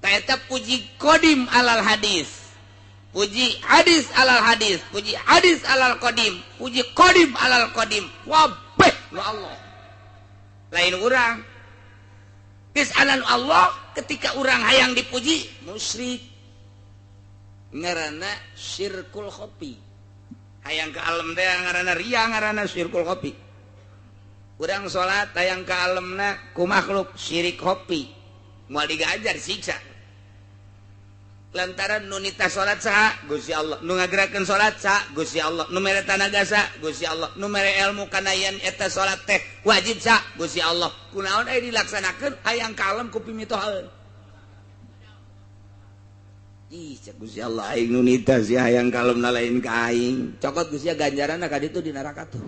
Ta eta puji qadim alal hadis, puji hadis alal hadis, puji hadis alal qadim, puji qadim alal qadim, wabeh nu Allah. Lain urang. Geus anan Allah ketika urang hayang dipuji musyrik. Ngaranna syirkul khofi. Hayang ka alam teh ngaranna riya, ngaranna syirkul khofi. Urang salat hayang ka alamna ku makhluk syirik khofi. Moal digajar siksa. Lantaran nu nitah salat saha? Gusti Allah. Nu ngagerakeun salat saha? Gusti Allah. Nu mere tanaga saha? Gusti Allah. Nu mere ilmu kana yen eta salat teh wajib saha? Gusti Allah. Kunaon aya dilaksanakeun hayang kalem ku pimitohaeun. Ih, cek Gusti Allah aing nu nitah sia hayang kalemna lain ka aing. Cokot Gusti ganjaranna ka ditu di neraka tuh.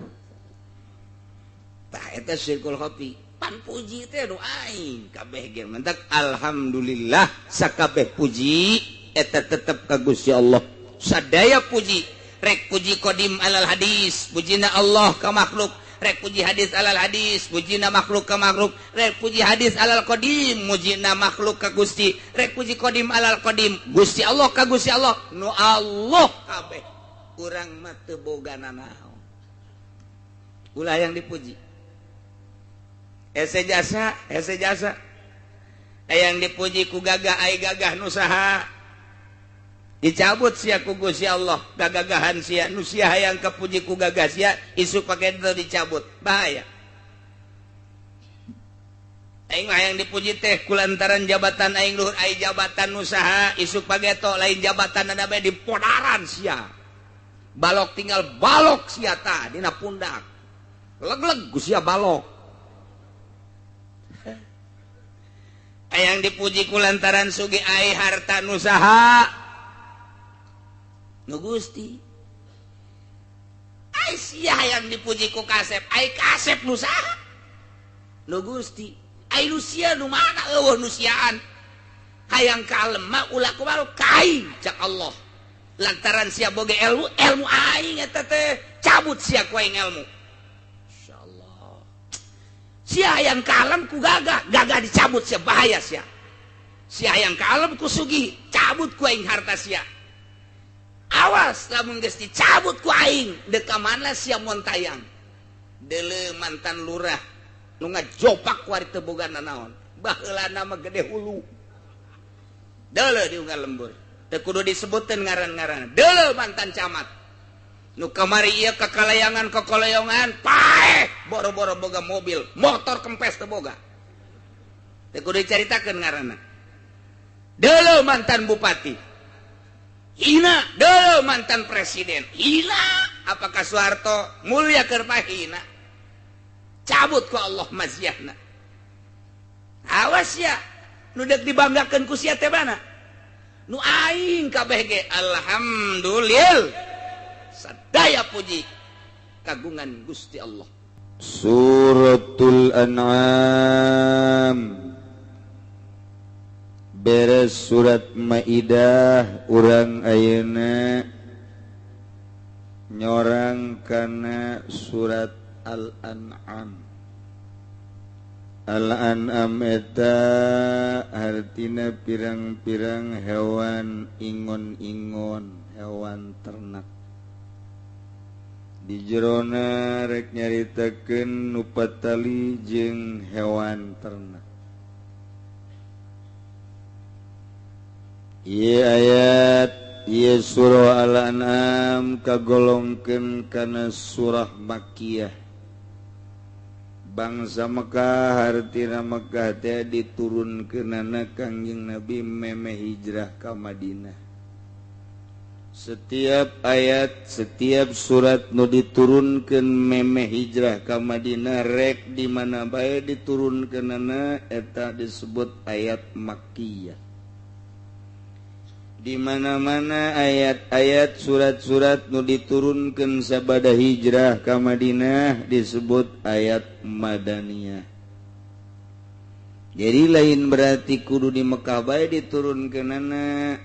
Tah eta syirkul khafi. Pan puji teh nu aing kabeh ge mentak alhamdulillah sakabeh puji eta tetep ka Gusti Allah. Sadaya puji, rek puji qadim alal hadis, pujina Allah ka makhluk, rek puji hadis alal hadis, pujina makhluk ka makhluk, rek puji hadis alal qadim, mujina makhluk ka Gusti, rek puji qadim alal qadim, Gusti Allah ka Gusti Allah, nu Allah kabeh. Urang mah teu boga nanaon. Ulah yang dipuji. Hese jasa, hese jasa. Hayang dipuji ku gagah ai gagah nu saha. Dicabut sia ku Gusti Allah, gagagahan sia nu sia hayang kapuji ku gagah sia, isuk pake teu dicabut. Bahaya. Aing hayang dipuji teh kulantaran jabatan aing luhur, ai jabatan nu saha, isuk pageto lain jabatan ada bae dipodaran sia. Balok tinggal balok sia tah dina pundak. Leg-leg ku sia balok. Hayang dipuji kulantaran sugi ai harta nu saha? Nu Gusti. Ai sia hayang dipuji ku kasep, ai kasep nu saha? Nu Gusti. Ai nu sia nu mana eueuh nu siaan? Hayang kalem mah ulah kumaha ka aing cak Allah. Lantaran sia boga ilmu, ilmu aing eta teh cabut sia ku aing ilmu. Insyaallah. Sia hayang kalem ku gagah, gagah dicabut sia bahaya sia. Sia hayang kalem ku sugih, cabut ku aing harta sia. Awas lamun geus dicabut ku aing, deuk ka mana sia montayang. Deuleu mantan lurah nu ngajopak ku ari teu boga nanaon. Baheulana mah gede hulu. Deuleu di unggal lembur. Teu kudu disebuteun ngaran-ngaran. Deuleu mantan camat. Nu kamari ieu kakalayangan kakalayangan paeh boro-boro boga mobil, motor kempes teu boga. Teu kudu dicaritakeun ngaranna. Deuleu mantan bupati. Hina, deuleu mantan presiden. Hina, apakah Soeharto mulia keur hina? Cabut ku Allah maziahna. Awas ya, nu deuk dibanggakeun ku sia teh mana? Nu aing kabeh ge alhamdulillah. Sadaya puji kagungan Gusti Allah. Suratul An'am. Beres surat Maidah urang ayeuna nyorang kana surat Al-An'am. Al-An'am eta hartina pirang-pirang hewan ingon-ingon, hewan ternak. Di jerona rek nyaritakeun nu patali jeung hewan ternak. Ieu ayat ieu surah Al-An'am kagolongkeun kana surah Makkiyah. Bangsa Mekah hartina Mekah teh diturunkeunana Kangjeng Nabi memeh hijrah ka Madinah. Setiap ayat, setiap surat nu diturunkeun memeh hijrah ka Madinah rek di mana bae diturunkeunana eta disebut ayat Makkiyah. Di mana-mana ayat-ayat surat-surat nu diturunkeun sabada hijrah ka Madinah disebut ayat Madaniyah. Jadi lain berarti kudu di Mekah bae diturunkeunana.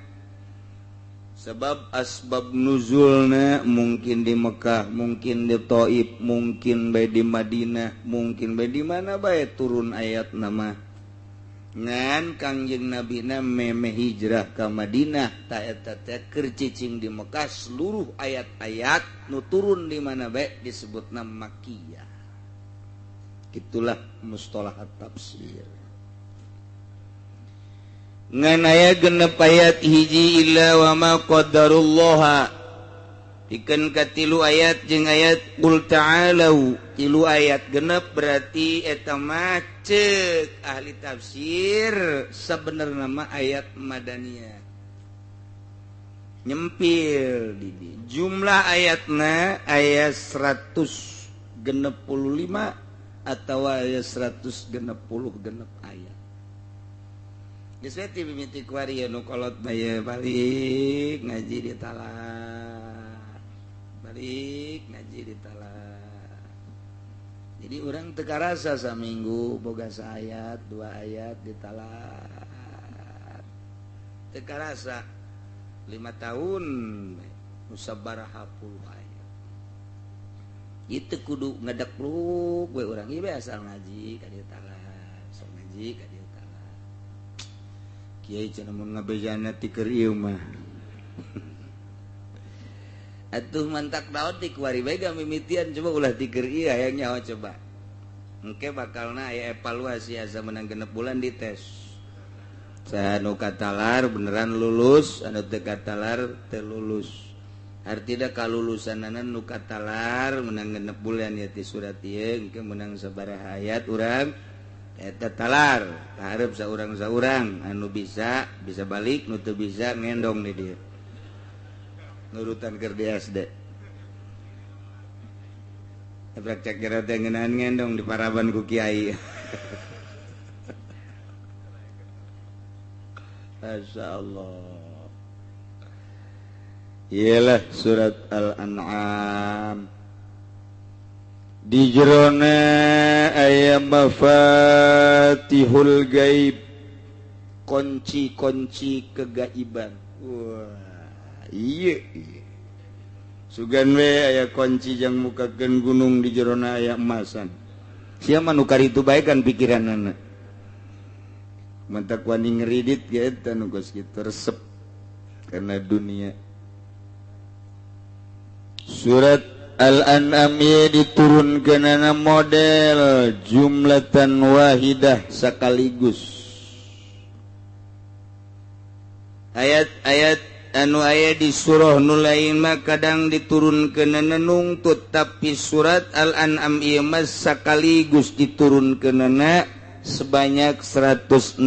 Sebab asbab nuzulna mungkin di Mekah, mungkin di Taif, mungkin bae di Madinah, mungkin bae di mana bae turun ayat nama. Ngan Kangjeng Nabina memeh hijrah ka Madinah ta eta teh keur cicing di Mekah seluruh ayat-ayat nu turun di mana bae disebutna Makkiyah. Itulah mustalahat tafsir. Ngan aya genep ayat hiji illa wa ma qaddarullaha. Pikeun katilu ayat jeung ayat qul ta'alu tilu ayat genep berarti eta mah ceuk ahli tafsir sabenerna mah ayat madaniyah. Nyempil di jumlah ayatna aya 165 atau aya 166 ayat. Geus we ti mimiti kuari nu kolot bae balik ngaji di talar. Balik ngaji di talar. Jadi orang teu karasa saminggu boga saayat, dua ayat di talar. Teu karasa 5 tahun musabaraha puluh ayat. Itu kudu ngedekluk we urang ieu asal ngaji ka dieu talar, asal ngaji ka dieu talar. Kiai cenah mun ngabejana ti keur ieu mah. Atuh mantak daun di kuari bae mimitian coba ulah tiker ieu hayang nyaho coba. Engke bakalna aya evaluasi asa menang 6 bulan dites. Saha nu katalar beneran lulus, anu teu katalar teu lulus. Artina kalulusanana nu katalar menang 6 bulan ya ti surat ieu engke menang sabaraha ayat urang eta talar. Kaharep saurang-saurang anu bisa bisa balik, nu teu bisa ngendong di dieu. Nurutan keur di SD. Eprak cek jero teh ngeunaan ngendong di paraban ku kiai. Masyaallah. Iyalah surat Al-An'am. Di jerona aya mafatihul gaib, kunci-kunci kegaiban. Wah. Iya, iya. Sugan we aya kunci jang mukakeun gunung di jerona aya emasan. Sia mah nu karitu bae kan pikiranana. Mantak wani ngeridit ge eta nu geus kitu resep kana dunia. Surat Al-An'am ieu diturunkeunana model jumlatan wahidah sekaligus. Ayat-ayat anu aya di surah nu lain mah kadang diturunkeunana nungtut, tapi surat Al-An'am ieu mah sekaligus diturunkeunana sebanyak 165.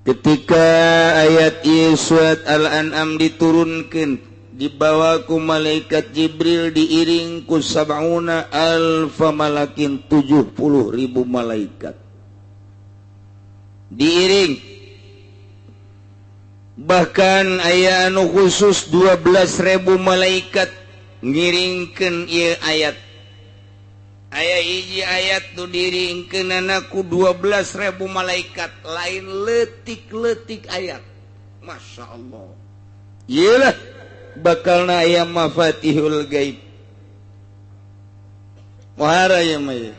Ketika ayat ieu surat Al-An'am diturunkeun dibawa ku malaikat Jibril diiring ku sab'una alfa malakin 70.000 malaikat diiring. Bahkan aya anu khusus 12.000 malaikat ngiringkeun ieu ayat. Aya hiji ayat nu diringkeunana ku 12.000 malaikat, lain leutik-leutik ayat. Masya Allah. Iyalah bakalna aya mafatihul gaib. Muhara ieu mah ieu.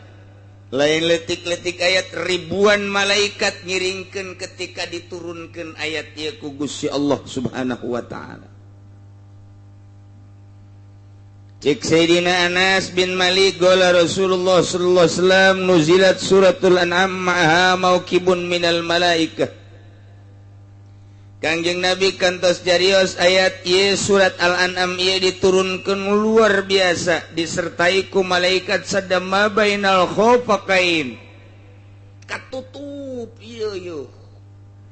Lain letik-letik ayat ribuan malaikat ngiringkeun ketika diturunkeun ayat ieu ku Gusti Allah Subhanahu wa taala. Cek Sayyidina Anas bin Malik qala Rasulullah sallallahu alaihi wasallam nuzilat suratul An'am ma'aha maukibun minal malaikah. Kangjeng Nabi kantos jarios ayat ieu surat Al-An'am ieu diturunkeun luar biasa disertai ku malaikat sadama bainal khofaqain. Katutup ieu ieu.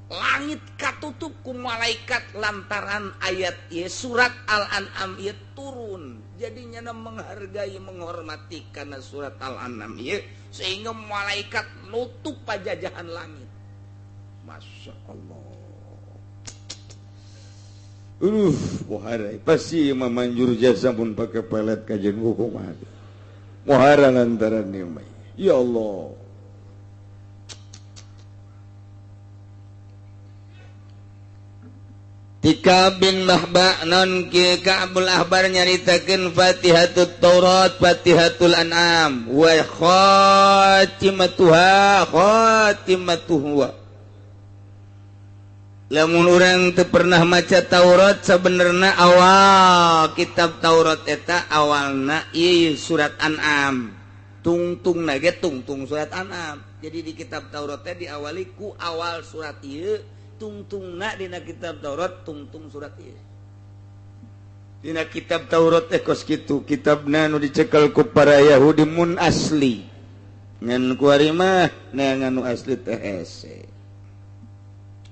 Langit katutup ku malaikat lantaran ayat ieu surat Al-An'am ieu turun. Jadi nyana menghargai menghormati karena surat Al-An'am ieu sehingga malaikat nutup pajajahan langit. Masya Allah. Muhara pasti memanjur jasa pun pakai pelet kajian hukum ada. Muhara lantaran ni, ya Allah. Tika bin Mahba non ki Ka'bul Ahbar nyaritakeun Fatihatut Taurat, Fatihatul An'am wa khatimatuha khatimatuhu. Lamun urang teu pernah maca Taurat, sebenarnya awal kitab Taurat eta awalna ieu surat An'am. Tungtung ge tungtung surat An'am. Jadi di kitab Taurat teh diawali ku awal surat ieu, tungtungna dina kitab Taurat tungtung surat ieu. Dina kitab Taurat teh kos kitu, kitabna nu dicekel ku para Yahudi mun asli. Ngan kuari mah neangan nu asli teh hese.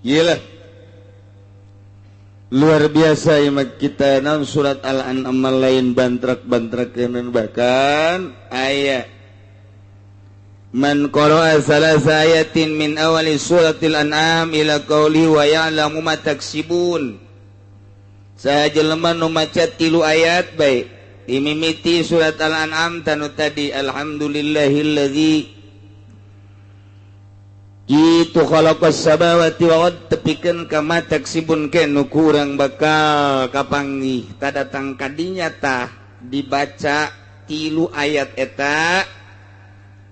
Ieu lah luar biasa ieu mah kita naon surat Al-An'am lain bantrak-bantrak bahkan aya man qara'a salasa ayatin min awali suratil an'am ila qawli wa ya'lamu ma taksibun. Saha jelema nu maca 3 ayat bae dimimiti surat Al-An'am tanu tadi alhamdulillahillazi itu khalaqas samawati wal ard tepikeun ka ma taksibun ke nu kurang bakal kapanggih tadatang kadinya tah dibaca 3 ayat eta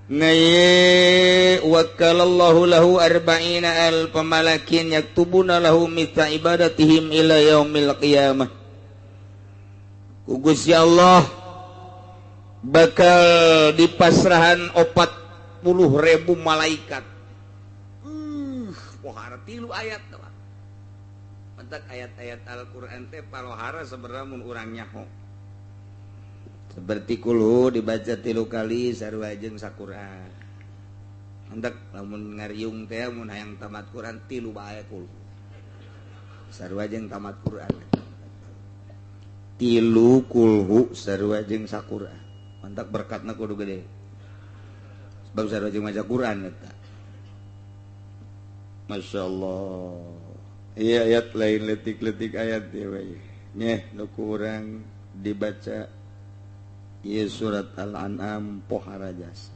ngaye wakalallahu lahu arba'ina alfa malakin yaktubuna lahu mithla ibadatihim ila yaumil qiyamah. Ku Gusti Allah bakal dipasrahan 40.000 malaikat. Pohara 3 ayat doang. Mentak ayat-ayat Al-Qur'an teh palohara sebenarnya mun urang nyaho. Seperti kulhu dibaca 3 kali sarua jeung saquran. Hendak lamun ngariung teh mun hayang tamat Quran 3 bae kulhu. Sarua jeung tamat Quran. 3 kulhu sarua jeung saquran. Mantak berkatna kudu gede. Sebab sarua jeung maca Quran eta. Masya Allah. Iya ayat lain letik-letik ayat ya bae. Nyeh nu kurang dibaca ieu surat Al-An'am pohara jasa.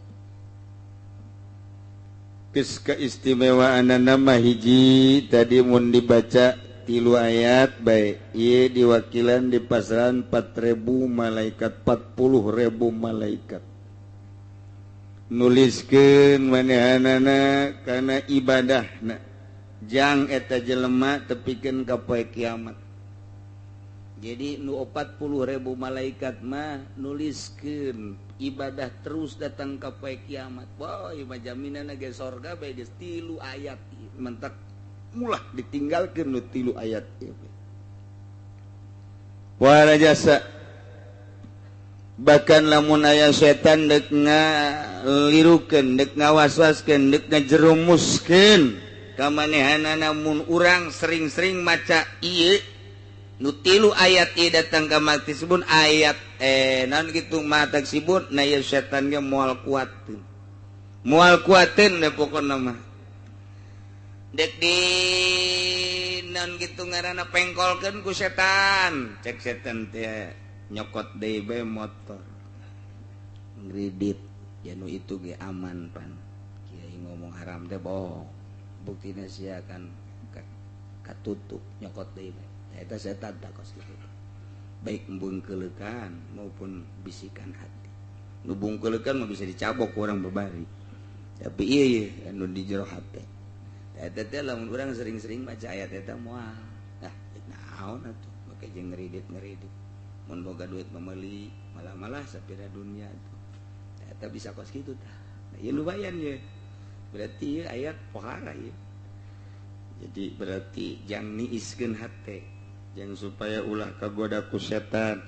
Geus keistimewaan nama hiji tadi mun dibaca 3 ayat bae ieu diwakilan di pasaran 4.000 malaikat 40.000 malaikat nuliskeun manehanana kana ibadahna jang eta jelema tepikeun ka poe kiamat. Jadi nu 40.000 malaikat mah nuliskeun ibadah terus datang ka poe kiamat. Wah, ieu mah jaminanna ge sorga bae geus 3 ayat. Mentak mulah ditinggalkeun nu 3 ayat ieu. Wah jasa. Bahkan lamun aya setan deuk ngalirukeun, deuk ngawaswaskeun, deuk ngajerumuskeun ka manehanana mun urang sering-sering maca ieu nu 3 ayat ieu datang ka maksibun ayat naon kitu mataksibun na ieu setan ge moal kuateun. Moal kuateun da pokona mah. Dek di naon kitu ngaranna pengkolkeun ku setan. Cek setan teh nyokot deui bae motor. Ngridit ya nu itu ge aman pan. Kiai ngomong haram teh bohong. Buktina sia kan katutup nyokot deui bae. Eta setan tak kos kitu. Baik bungkeleukan maupun bisikan hati. Nu bungkeleukan mah bisa dicabok ku urang babari. Tapi ieu ye anu di jero hate. Eta teh lamun urang sering-sering maca ayat eta moal. Nah, naon atuh make jeung ngeridit-ngeridit. Mun boga duit meuli, malah-malah sapira dunia atuh. Eta bisa kos kitu tah. Nah, ieu lumayan ye. Berarti ieu ayat pohara ieu. Jadi berarti jang niiskeun hate. Jangan supaya ulah kagoda ku setan.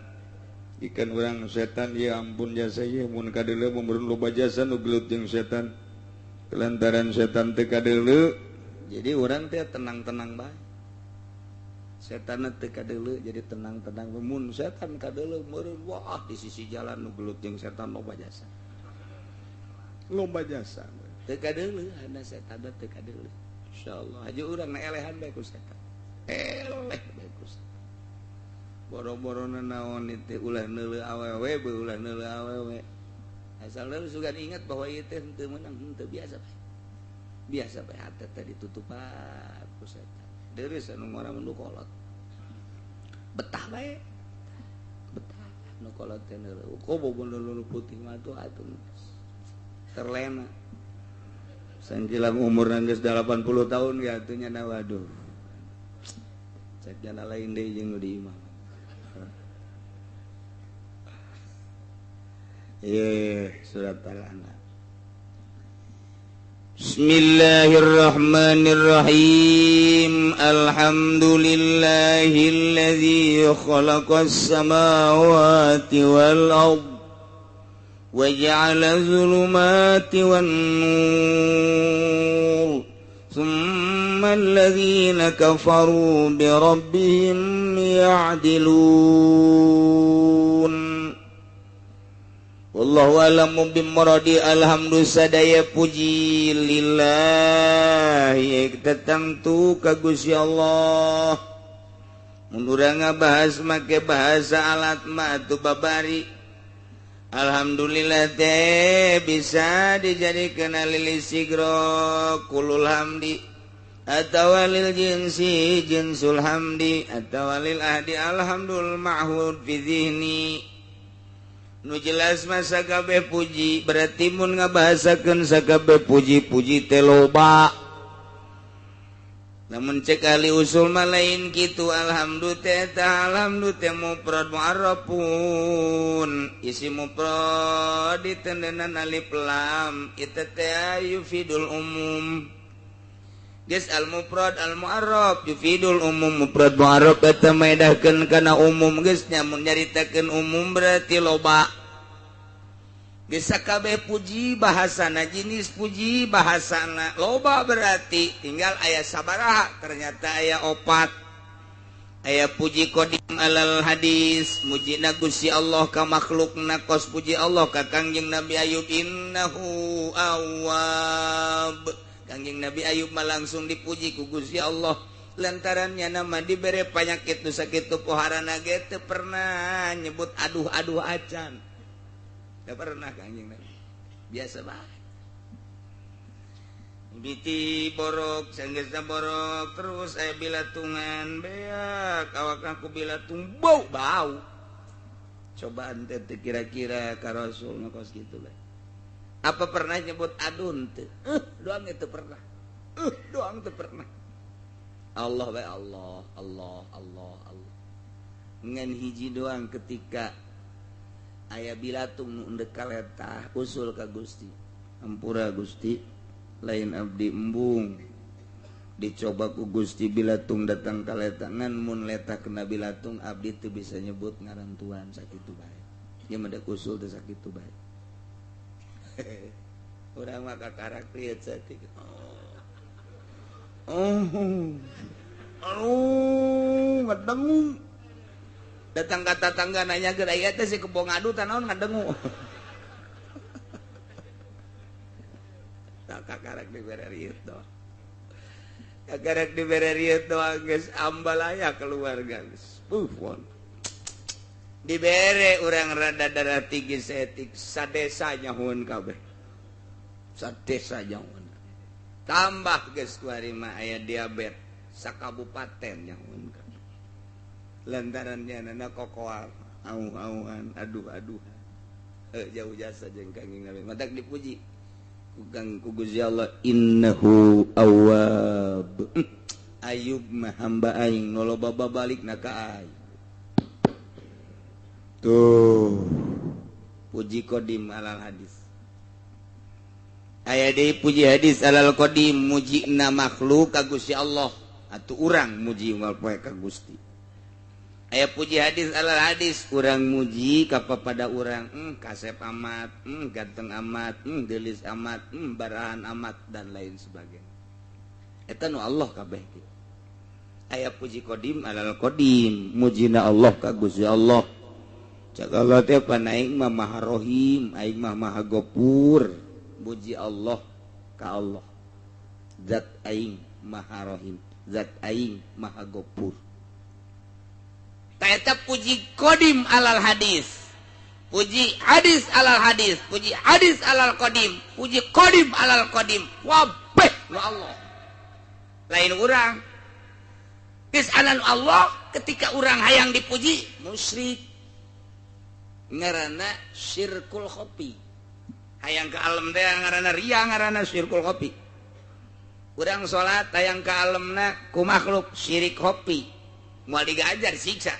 Ikan orang setan ya ampun jasa ieu mun kadeuleu mun loba jasa nu gelut jeung setan. Kelantaran setan teu kadeuleu, jadi urang teh tenang-tenang bae. Setan teu kadeuleu jadi tenang-tenang. Mun setan kadeuleu meureun wah di sisi jalan nu gelut jeung setan loba jasa. Loba jasa. Teu kadeuleu hana setan teu kadeuleu. Insyaallah haja urang na elehan bae ku setan. Eleh bae ku setan. Boro-borona naon itu ulah neuleuh awewe beuh ulah neuleuh awewe. Asal leuleuh sugan ingat bahwa ieu teh henteu meunang henteu biasa bae. Biasa bae hate teh ditutupan ku setan. Deureuh anu ngora mun kolot. Betah bae. Betah nu kolot teh komo nu putih mah tuh atuh terlena. Sanjilang umur geus 80 tahun ya atuh nya waduh. Cek jana lain deui jeung nu di imah. Ye, surat Al-An'am. Bismillahirrahmanirrahim. Alhamdulillahilladzi khalaqas samawati wal ard wa ja'ala zulumati wan nur. Tsumma alladzina kafaru bi rabbihim ya'dilun. Wallahu a'lamu bimuradi. Alhamdulillah sadaya puji lillahi tetangtu ka Gusti Allah. Mun urang ngabahas make bahasa alat mah atuh babari. Alhamdulillah teh bisa dijadikeun lil sigro kulul hamdi atawa lil jinsi jinsul hamdi atawa lil ahdi alhamdul ma'hud fi zihni. Nu jelas masa kabeh puji berarti mun ngabahasakeun sakabeh puji-puji teh loba. Namun cek ahli usul mah lain kitu. Alhamdulillah teh eta alhamdulillah teh mufrad mu'arrafun isi mufrad ditendenan alif lam eta teh yufidul umum. Geus al mufrad al mu'arraf yufidul umum. Mufrad mu'arraf eta maedahkeun kana umum geus nya mun nyaritakeun umum berarti loba. Geus sakabeh puji bahasana jenis puji bahasana loba berarti tinggal aya sabaraha ternyata aya opat. Aya puji qadim alal hadis mujina Gusti Allah ka makhlukna kos puji Allah ka Kangjeng Nabi Ayub innahu awwab. Kangjeng Nabi Ayub mah langsung dipuji ku Gusti Allah lantarannya nama dibere panyakit nu sakitu poharana ge teu pernah nyebut aduh-aduh acan. Teu pernah Kangjeng Nabi. Biasa bae. Biti borok, sanggeusna borok terus aya bilatungan beak awakna ku bilatung bau bau. Cobaan teh kira-kira ka Rasul kos kitu bae. Apa pernah nyebut adun teu? Doang itu pernah. Doang teu pernah. Allah bae Allah, Allah, Allah, Allah. Ngan hiji doang ketika aya bilatung nu endek kaletah usul ka Gusti. Ampura Gusti, lain abdi embung. Dicoba ku Gusti bilatung datang kaletah ngan mun letah kena bilatung abdi teu bisa nyebut ngaran Tuhan sakitu bae. Ieu mah da usul teh sakitu bae. Urang mah kakarak lieu saeutik. Oh. Aduh, ngadengu. Datang ka tatangga nanya geura ieu teh si kebo ngadu tah naon ngadengu. Tak kakarak dibere rieu doang. Kakarak dibere rieu doang geus ambalaya keluarga geus. Buh. Dibere urang rada darah tinggi saeutik sadesa nyahueun kabeh. Sadesa nyahueun. Tambah geus kuari mah aya diabetes sakabupaten nyahueun kabeh. Lantarannya nana kokoal au-auan aduh-aduh. Jauh jasa jeung Kangjeng Nabi. Matak dipuji ku Kang ku Gusti Allah innahu awwab. Ayub mah hamba aing nu loba babalikna ka aing. Tuh puji qadim alal hadis. Aya deui puji hadis alal qadim mujina makhluk ka Gusti Allah atuh urang muji unggal poe ka Gusti. Aya puji hadis alal hadis urang muji ka papada urang kasep amat, ganteng amat, delis amat, barahan amat dan lain sebagainya. Eta nu Allah kabeh kieu. Aya puji qadim alal qadim mujina Allah ka Gusti Allah. Cak Allah teh pan aing mah Maha Rohim, aing mah Maha Gopur. Muji Allah ka Allah. Zat aing Maha Rohim, zat aing Maha Gopur. Ta eta puji qadim alal hadis. Puji hadis alal hadis, puji hadis alal qadim, puji qadim alal qadim. Wabeh nu Allah. Lain urang. Geus anan Allah Ketika urang hayang dipuji musyrik, ngaranna syirkul khofi. Hayang ka alam teh ngaranna ria, ngaranna syirkul khofi. Urang salat hayang ka alamna ku makhluk, syirik khofi. Moal digajar siksa.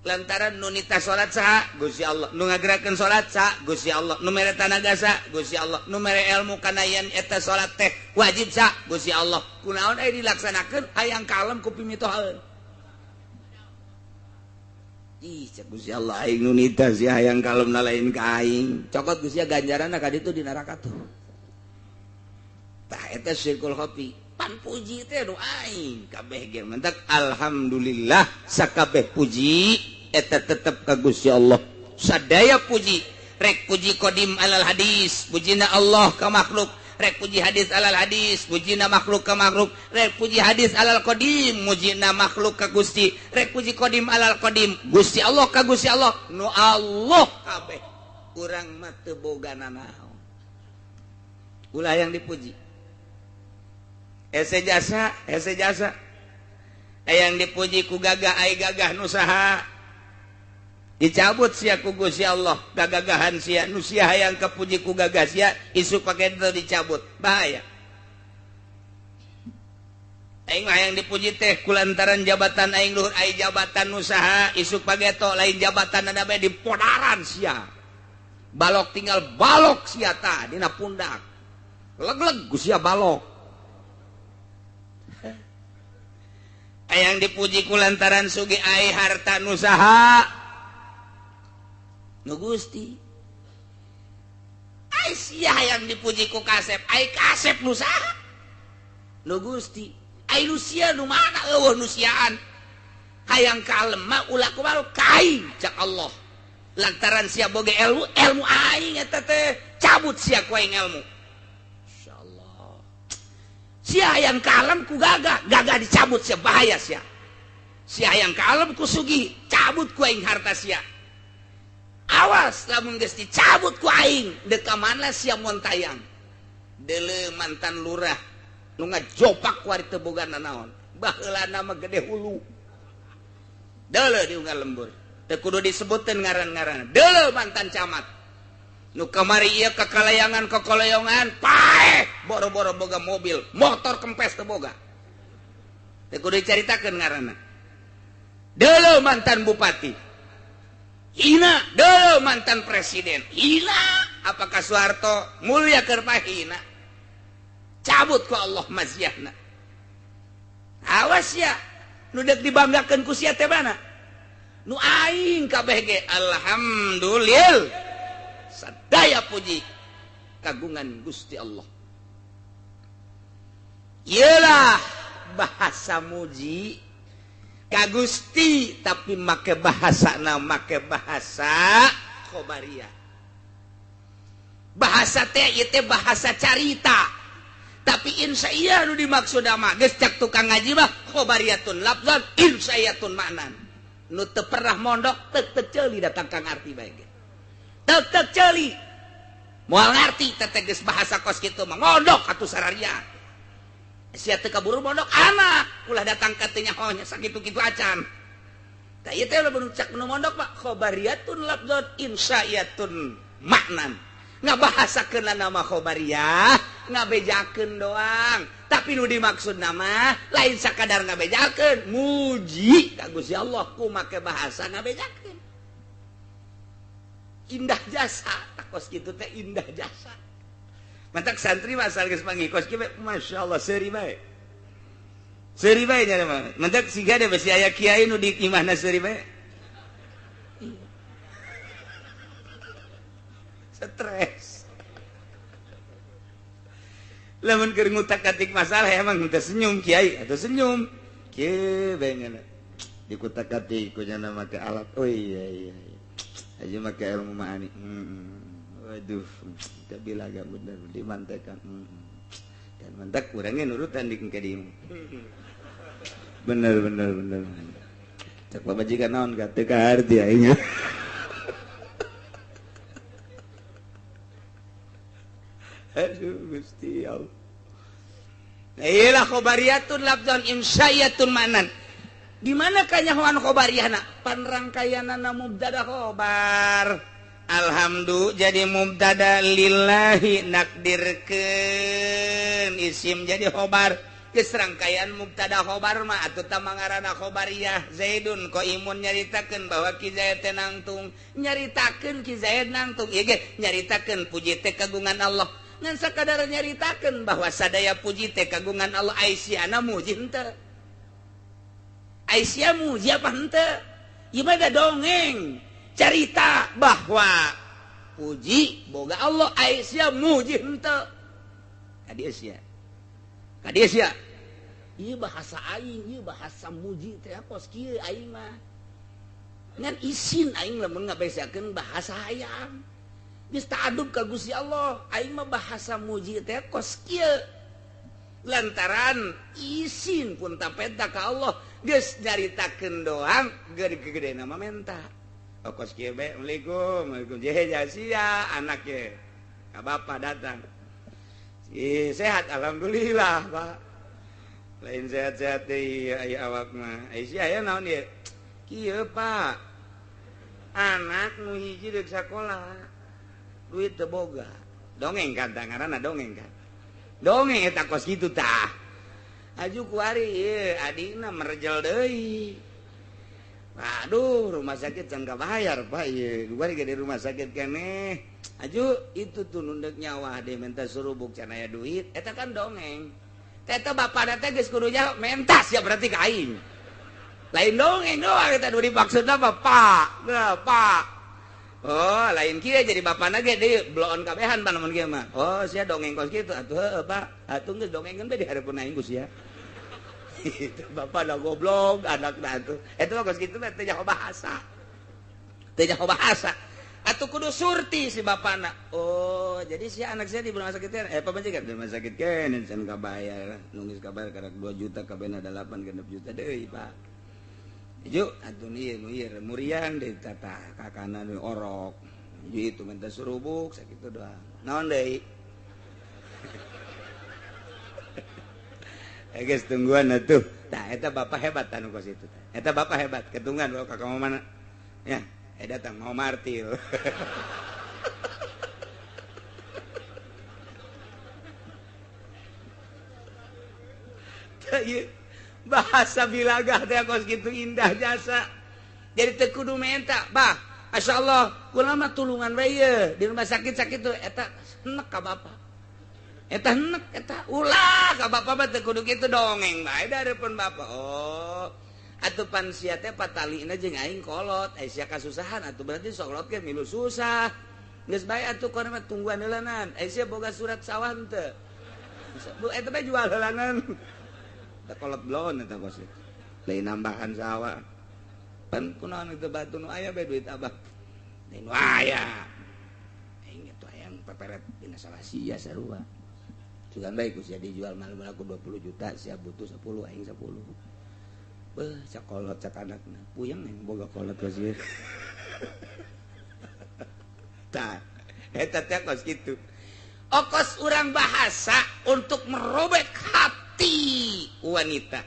Lantaran nu nitah salat saha? Gusti Allah. Nu ngagerakeun salat saha? Gusti Allah. Nu mere tanaga saha? Gusti Allah. Nu mere ilmu kana yen eta salat teh wajib saha? Gusti Allah. Kunaon aya dilaksanakeun hayang ka alam ku pimitohaeun. Ih, cek Gusti Allah aing nu nitah sia hayang ka alamna lain ka aing. Cokot Gusti ganjaranna ka ditu di neraka tuh. Tah eta syirkul khofi. Pan puji teh nu aing kabeh ge mentak alhamdulillah sakabeh puji eta tetep ka Gusti Allah. Sadaya puji, rek puji qadim alal hadis, pujina Allah ka makhluk, rek puji hadis alal hadis, pujina makhluk ka makhluk, rek puji hadis alal qadim, mujina makhluk ka Gusti, rek puji qadim alal qadim, Gusti Allah ka Gusti Allah, nu Allah kabeh. Urang mah teu boga nanaon. Ulah yang dipuji. Ese jasa, ese jasa. Yang dipuji ku gagah ai gagah nu saha? Dicabut sia ku Gusti Allah, gagagahan sia, nu sia hayang kapuji ku gagah sia, isuk pake teu dicabut. Bahaya. Aing mah hayang dipuji teh kulantaran jabatan aing luhur, ai jabatan nu saha, isuk pageto lain jabatan ada bae dipodaran sia. Balok tinggal balok sia tah dina pundak. Leg-leg ku sia balok. Hayang dipuji kulantaran sugi ai harta nu saha? Nu Gusti. Ai sia hayang dipuji ku kasep, ai kasep nu saha? Nu Gusti. Ai nu sia nu mana eueuh nu siaan? Hayang ka alem mah ulah kumaha ka aing cak Allah. Lantaran sia boga ilmu, ilmu aing eta teh cabut sia ku aing ilmu. Insyaallah. Sia hayang ka alam ku gagah, gagah dicabut sia, bahaya sia. Sia hayang ka alam ku sugih, cabut ku aing harta sia. Awas lamun geus dicabut ku aing, deuk ka mana sia montayang. Deuleu mantan lurah nu ngajopak ku ari teu boga nanaon. Baheulana mah gede hulu. Deuleu di unggal lembur. Teu kudu disebuteun ngaran-ngaran. Deuleu mantan camat. Nu kamari ieu kakalayangan kakalayangan paeh boro-boro boga mobil, motor kempes teu boga. Teu kudu dicaritakeun ngaranna. Deuleu mantan bupati. Hina, deuleu mantan presiden. Hina, apakah Soeharto mulia keur hina? Cabut ku Allah maziahna. Awas ya, nu deuk dibanggakeun ku sia teh mana? Nu aing kabeh ge alhamdulillah. Sadaya puji kagungan Gusti Allah. Iyalah bahasa muji ka Gusti tapi make bahasana make bahasa khobariyah. Bahasa teh ieu teh bahasa carita. Tapi insyaallah nu dimaksud mah geus cak tukang ngaji mah khobariyatun lafzan insyaallatun maknan. Nu teu pernah mondok teu teu ceuli datang ka ngarti bae ge. Teu teu ceuli. Moal ngarti teh geus bahasa kos kitu mah mondok atuh sararia. Sia teu kaburu mondok anak ulah datang ka teu nyaho nya sakitu-kitu acan. Tah ieu teh lamun cak nu mondok mah khobariyatun lafzan insyaallatun maknan. Ngabahasakeun nama khobariyah, ngabejakeun doang. Tapi nu dimaksud nama lain sakadar ngabejakeun, muji ka Gusti Allah ku make bahasa ngabejakeun. Indah jasa, takos kitu teh indah jasa. Mantak santri mah asal geus panggih kos kieu masyaallah seuri bae. Seuri bae nya mah. Mantak siga deh besi aya kiai nu di imahna seuri bae. Stres. Lamun keur ngutak-atik masalah emang teu senyum kiai atau senyum. Kieu bae ngana. Dikutak-atik ku nya make alat. Oh iya iya. Aja make ilmu ma'ani. Waduh, kabila gak bener dimantekan. Dan mantak kurangnya nurutan di ke dieu. Bener bener bener. Cek pamajikan naon ka teu kaharti aing. Aduh Gusti Allah. Iyalah khobariyatun lafzan imsyayatun ma'nan. Di mana kanyahoan khobariyahna? Pan rangkaianana mubtada khobar. Alhamdu jadi mubtada, lillahi nakdirkeun isim jadi khobar. Geus rangkaian mubtada khobar mah atuh tah mangaranna khobariyah. Zaidun qaimun nyaritakeun bahwa Ki Zaid teh nangtung, nyaritakeun Ki Zaid nangtung ieu ge nyaritakeun puji teh kagungan Allah. Ngan sakadar nyaritakeun bahwa sadaya puji teh kagungan Allah, aisyana muji henteu. Aisyah muji apa henteu? Ieu mah da dongeng carita bahwa puji boga Allah, Aisyah muji henteu. Ka dieu sia. Ka dieu sia. Ieu bahasa aing, ieu bahasa muji teh kos kieu aing mah. Ngan isin aing lamun ngabesakeun bahasa hayang. Geus ta'adub ka Gusti Allah, aing mah bahasa muji teh kos kieu. Lantaran isin pun tapeta ka Allah, geus nyaritakeun doang gede-gede nama menta. Kos kieu bae, Assalamualaikum, Waalaikumsalam. Jehe sia anak ye. Ka bapa datang. Ih, sehat alhamdulillah, Pak. Lain sehat-sehat deui aya awak mah. Ai sia aya naon ieu? Kieu, Pak. Anak nu hiji deuk sakola. Duit teu boga. Dongeng kan tah ngaranna dongeng kan. Dongeng eta kos kitu tah. Aju kuari ieu adina merjel deui. Aduh, rumah sakit can kabayar, Pak ieu. Kuari ge di rumah sakit keneh. Aju itu tuh nundek nyawa deh minta surubuk can aya duit. Eta kan dongeng. Eta bapana teh geus kudu nyaho mentas ya berarti ka aing. Lain dongeng doang eta nu dimaksudna bapak. Nah, Pak. Oh, lain kieu jadi bapana ge deui bloon kabehan pan lamun kieu mah. Oh, sia dongeng kos kitu atuh heueuh, Pak. Atuh geus dongengeun bae di hareupeun aing ku sia. Itu bapak dah goblok anakna atuh. Eta mah kos kitu mah teu nyaho bahasa. Teu nyaho bahasa. Atuh kudu surti si bapana. Oh, jadi si anak saya di rumah sakit kan? Pamajikan di rumah sakit kan can kabayar. Nunggu kabayar karek 2 juta kabehna 8 genep juta deui, Pak. Ieu atuh ieu nu ieu muriang deui tata kakana nu orok. Ieu itu minta surubuk sakitu doang. Naon deui? Geus tungguan atuh. Tah eta bapak hebat anu kos itu. Eta bapak hebat ketunggan bawa ka kamu mana? Ya, datang mau martil. Tah ieu bahasa bilagah teh kos kitu indah jasa. Jadi teu kudu menta, bah. Masyaallah, kula mah tulungan we ieu di rumah sakit sakitu eta enek ka bapak. Eta enek eta ulah ka bapak mah teu kudu kitu dongeng bae da hareupeun bapak. Oh, atuh pan sia teh patalina jeung aing kolot, ai sia kasusahan atuh berarti sok kolot ge milu susah. Geus bae atuh kono mah tungguan heulanan. Ai sia boga surat sawah henteu? Bu eta bae jual heulanan. Da kolot bloon eta kos. Lain nambahan sawah. Pan kunaon itu batu nu aya bae duit abah. Lain nu aya. Aing atuh hayang peperet dina sawah sia sarua. Sugan bae ku sia dijual malu aku 20 juta, sia butuh 10 aing 10. Beuh, cakolot cak anakna. Puyeng yang boga kolot kos ieu. Tah, eta teh kos kitu. Okos urang bahasa untuk merobek hati wanita.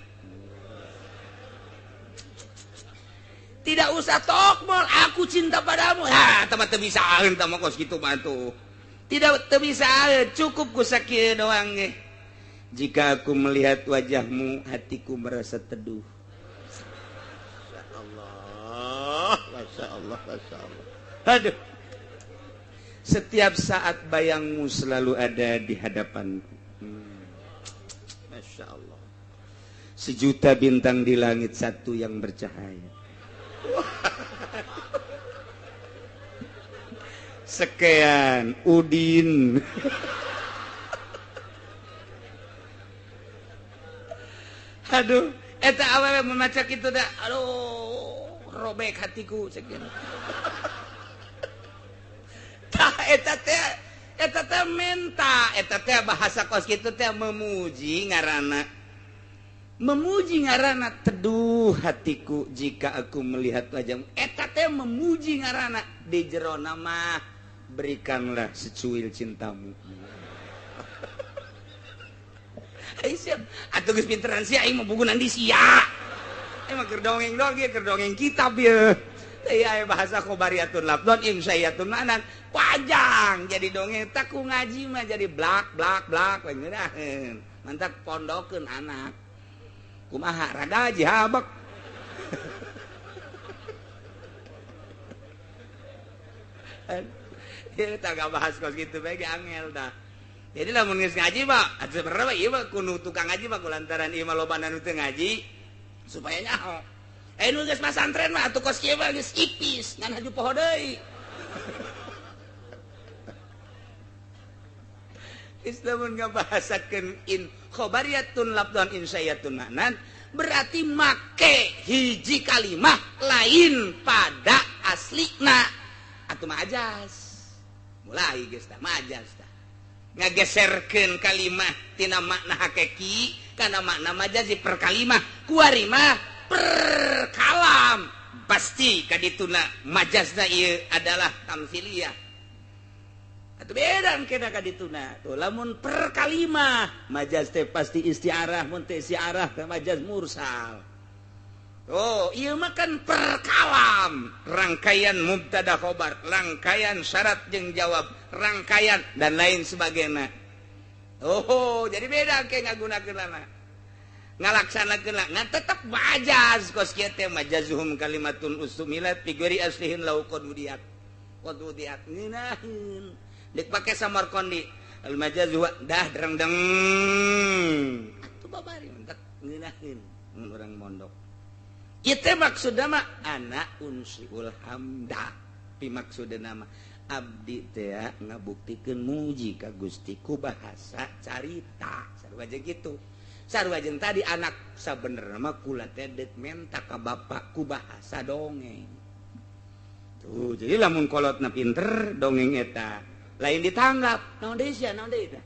Tidak usah tokmol, aku cinta padamu. Ha, tah mah teu bisa tah mah kos kitu mah tuh. Tidak teu bisa, cukup ku sakieu doang ge. Jika aku melihat wajahmu, hatiku merasa teduh. Masyaallah, masyaallah, masyaallah. Aduh. Setiap saat bayangmu selalu ada di hadapanku. Masya Allah. Sejuta bintang di langit, satu yang bercahaya. Sekian Udin. Aduh, eta awewe memaca kitu da. Aduh, robek hatiku sekian. Tah eta teh menta, eta teh bahasa kos kitu teh memuji ngaranna. Memuji ngaranna teduh hatiku jika aku melihat wajahmu. Eta teh memuji ngaranna di jero mah berikanlah secuil cintamu. Ai siap, atuh geus pinteran sia aing mah bugunan di sia. Emang keur dongeng dong ieu keur dongeng kitab ieu. Teh aya bahasa khobariyatun lafdon insya'iyatun ma'nan. Panjang jadi dongeng tak ku ngaji mah jadi blak blak blak we ngeunaheun. Mantak pondokeun anak. Kumaha rada jihabek. Ieu tah bahas kos kitu bae ge angel tah. Jadi lamun geus ngaji mah sebenarnya ieu mah kudu tukang ngaji mah kulantaran ieu mah lobana nu teu ngaji supaya nyaho. Nu geus masantren mah atuh kos kieu mah geus ipis ngan haju poho deui. Islamun ngabahasakeun in khobariyatun lafdhan insya'iyatun ma'nan berarti make hiji kalimah lain pada aslina atuh majas. Mulai geus tah majas tah. Ngageserkeun kalimah tina makna hakiki kana makna majazi per kalimah kuari mah per kalam pasti kadituna majazna ieu adalah tamsiliyah. Atuh beda kena kadituna tuh lamun per kalimah majaz teh pasti istiarah mun teh istiarah teh majaz mursal. Oh ieu mah kan per kalam rangkaian mubtada khobar rangkaian syarat jeung jawab rangkaian dan lain sebagainya. Oh jadi beda ke ngagunakeunana ngalaksanakeun ngan tetep majaz kos kieu teh majazuhum kalimatun ustumilat fi ghairi aslihin law qad wudiat ngeunaheun dek pake Samarkandi al majaz huwa dah dereng-deng atuh babari mentak ngeunaheun mun urang mondok ieu teh maksudna mah ana unsiul hamda pi maksudna mah abdi teh ngabuktikeun muji ka Gusti ku bahasa carita sarua jeung kitu sarua jeung tadi anak sabenerna mah kula teh deuk menta ka bapak ku bahasa dongeng tuh jadi lamun kolotna pinter dongeng eta lain ditanggap naon deui sia naon deui teh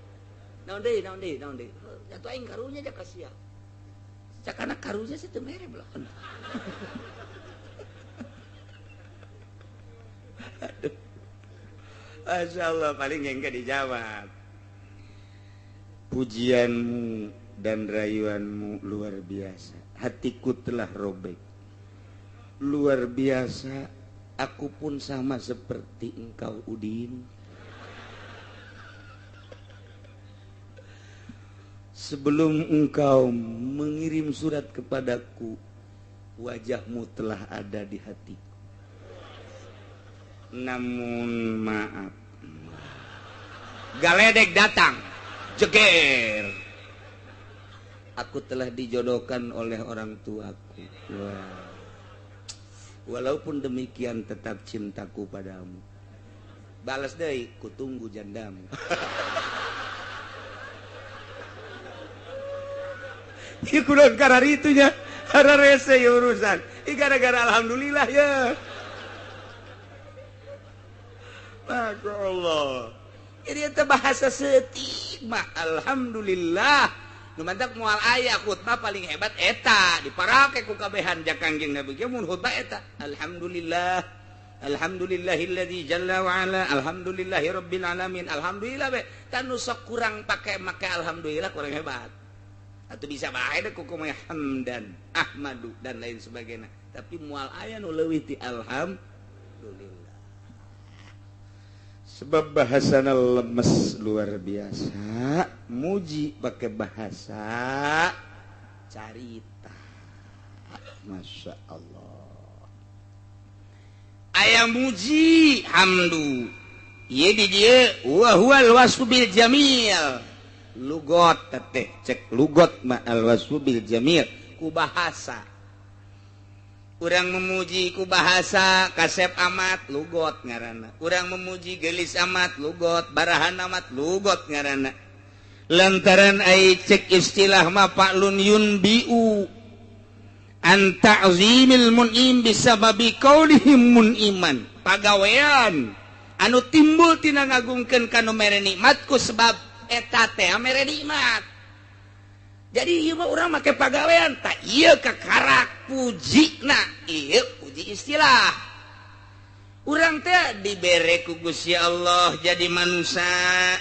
naon deui naon deui naon deui atuh aing karunya ja ka sia cakana karunya sih teu mere belakon. Aduh. Masya Allah paling yang gak dijawab. Pujianmu dan rayuanmu luar biasa. Hatiku telah robek. Luar biasa. Aku pun sama seperti engkau Udin. Sebelum engkau mengirim surat kepadaku, wajahmu telah ada di hatiku. Namun maaf, galedek datang, jeger. Aku telah dijodohkan oleh orang tuaku. Wah. Walaupun demikian tetap cintaku padamu. Balas deui, kutunggu jandamu. Ieu kudu kararitu nya, hararese ieu urusan. Ieu gara-gara alhamdulillah ya. Masya Allah. Jadi itu bahasa setik mah alhamdulillah. Nu mantak moal aya khutbah paling hebat eta diparake ku kabehan ja Kangjeng Nabi ge mun khutbah eta alhamdulillah. Alhamdulillahilladzi jalla wa ala alhamdulillahi rabbil alamin. Alhamdulillah be. Tan nu sok kurang pake make alhamdulillah kurang hebat. Atau bisa bae deh kuku hamdan ahmadu dan lain sebagainya. Tapi moal aya nu leuwih ti alhamdulillah. Sebab bahasana lemes luar biasa, muji pakai bahasa carita. Masya Allah. Aya muji hamdu. Ieu di dieu wa huwal wasfu bil jamil. Lugot teteh cek lugot ma al wasfu bil jamil ku bahasa. Urang memuji ku bahasa kasep amat lugot ngaranna. Urang memuji gelis amat lugot, barahan amat lugot ngaranna. Lantaran ai cek istilah ma fa'lun yunbiu an ta'zimil mun'im bisababi qaulihim mun'iman. Pagawean anu timbul tina ngagungkeun ka nu mere nikmat ku sebab eta teh mere nikmat. Jadi ieu mah urang make pagawean tak ieu kakarak pujina ieu puji istilah. Urang teh dibere ku Gusti Allah jadi manusia,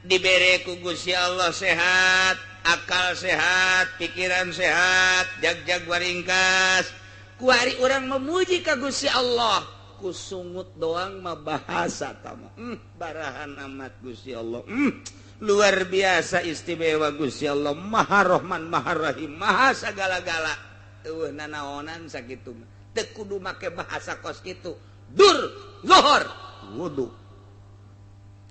dibere ku Gusti Allah sehat, Akal sehat, pikiran sehat, jag-jag waringkas. Kuari urang memuji ka Gusti Allah, ku sungut doang mah bahasa tama. Barahan amat Gusti Allah. Luar biasa istimewa Gusti Allah, Maha Rahman, Maha Rahim, Maha sagala-gala. Eueuh nanaonan sakitu mah. Teu kudu make bahasa kos kitu. Dur, zuhur, wudu.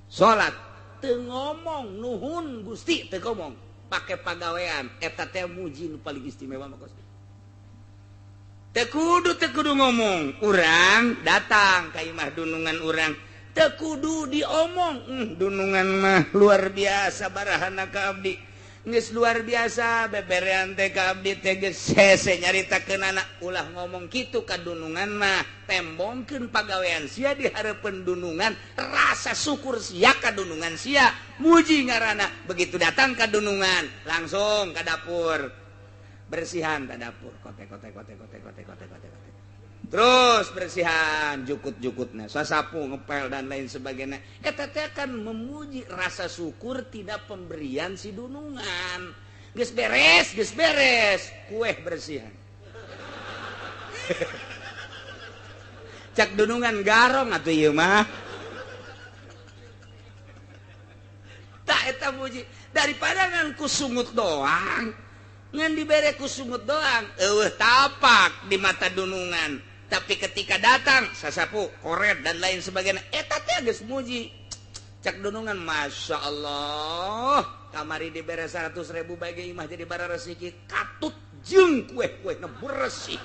Salat teu ngomong nuhun Gusti teu ngomong, pake pagawean eta teh muji nu paling istimewa mah kos kitu. Teu kudu ngomong, urang datang ka imah dunungan urang. Teu kudu diomong, dunungan mah luar biasa barahana ka abdi. Geus luar biasa beberean teh ka abdi teh geus hese nyaritakeunana ulah ngomong kitu ka dunungan mah, tembongkeun pagawean sia di hareupeun dunungan, rasa syukur sia ka dunungan sia, muji ngaranna. Begitu datang ka dunungan, langsung ka dapur. Bersihan ka dapur, kote kote kote kote kote kote kote kote. Terus bersihan jukut-jukutna, sasapu, ngepel dan lain sebagainya. Eta teh kan memuji rasa syukur tidak pemberian si dunungan. Geus beres, kueh bersihan. Cak dunungan garong atuh ieu mah. Tak eta muji daripada ngan ku sungut doang. Ngan dibere ku sungut doang, eueuh tapak di mata dunungan. Tapi ketika datang sasapu, koret dan lain sebagainya, eta teh geus muji. Cak dunungan, masya Allah, kamari dibere 100.000 bagi imah jadi bara resiki, katut jeung kue-kue na bersih.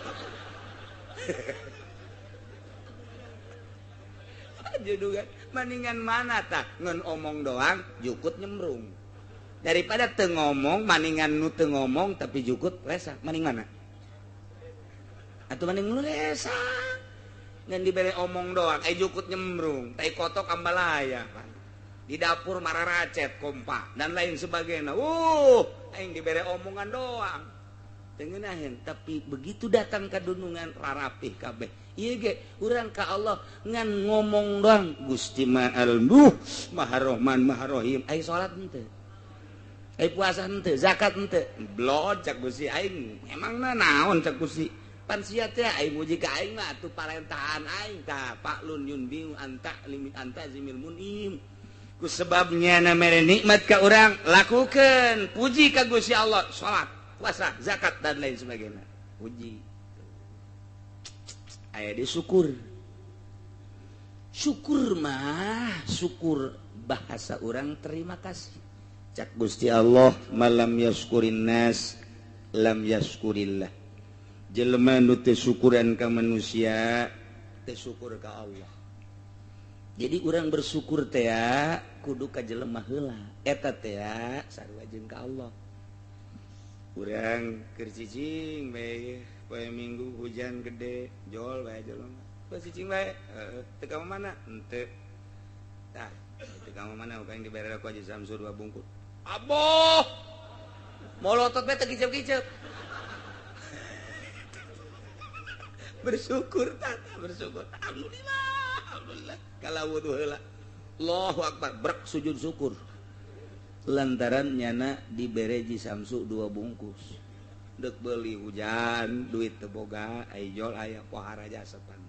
Dunungan maningan mana tah ngan omong doang jukut nyemrung. Daripada teu ngomong maningan nu teu ngomong tapi jukut lesa, maning mana? Atuh maning nu lesa. Ngan dibere omong doang, jukut nyemrung, tai kotok ambalaya pan. Di dapur mararacet kompa dan lain sebagainya. Aing dibere omongan doang. Teu ngeunaheun, tapi begitu datang ka dunungan rarapih kabeh. Ieu ge urang ka Allah ngan ngomong doang, Gusti Maha Maha Rahman Maha Rahim. Ai salat henteu. Ai puasa henteu, zakat henteu. Blod cak Gusti aing, emangna naon cak Gusti? Pan sia teh aing muji ka aing mah atuh parentahan aing tah paklun yunbiu anta limit anta zimil munim. Ku sebabnya na mere nikmat ka urang, lakukeun, puji ka Gusti Allah, salat, puasa, zakat dan lain sebagainya. Puji. Aya di syukur. Syukur mah, syukur bahasa urang terima kasih. Cak Gusti Allah, malam yaskurin nas lam yaskurillah. Jelema nu teu syukuran ka manusia teu syukur ka Allah. Jadi urang bersyukur teh kudu ka jelema heula, eta teh sarua jeung ka Allah. Urang keur cicing bae poe Minggu hujan gede, jol bae jelema. Poe cicing bae, heeh, teu ka mana? Henteu. Tah, teu ka mana urang dibere ku Haji Samsu 2 bungkus. Aboh. Molotot bae teu kicep-kicep. Bersyukur tata, bersyukur. Alhamdulillah, alhamdulillah. Kalau wudu heula. Allahu akbar, brek sujud syukur. Lantaran nyana dibere Ji Samsu 2 bungkus. Dek beli hujan, duit teu boga, ai jol aya pohara jasa pan.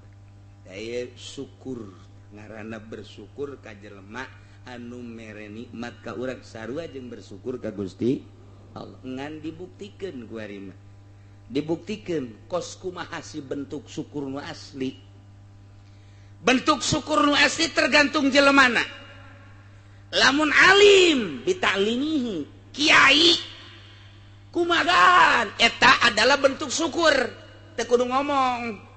Daya syukur, ngaranna bersyukur ka jelema anu mere nikmat ka urang sarua jeung bersyukur ka Gusti Allah. Ngan dibuktikeun ku ari mah. Dibuktikan kos kumaha si bentuk syukur nu asli. Bentuk syukur nu asli tergantung jelemana. Lamun alim bitaklimihi, kiai kumagan eta adalah bentuk syukur, teu kudu ngomong.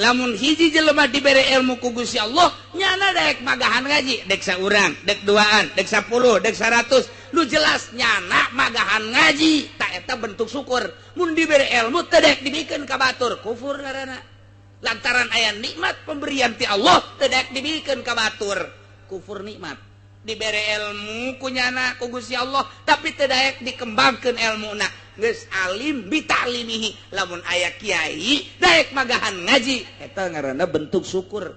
Lamun hiji jelema dibere ilmu ku Gusti Allah, nyana dek magahan ngaji, dek saurang, dek duaan, dek 10, dek 100, lu jelas nyana magahan ngaji, tak eta bentuk syukur. Mun dibere ilmu teu dek dibikeun ka batur, kufur ngaranna. Lantaran aya nikmat pemberian ti Allah teu dek dibikeun ka batur, kufur nikmat. Dibere ilmu ku nyana ku Gusti Allah, tapi teu daek dikembangkeun ilmuna. Geus alim bitalimihi, lamun aya kiai daek magahan ngaji, eta ngaranna bentuk syukur.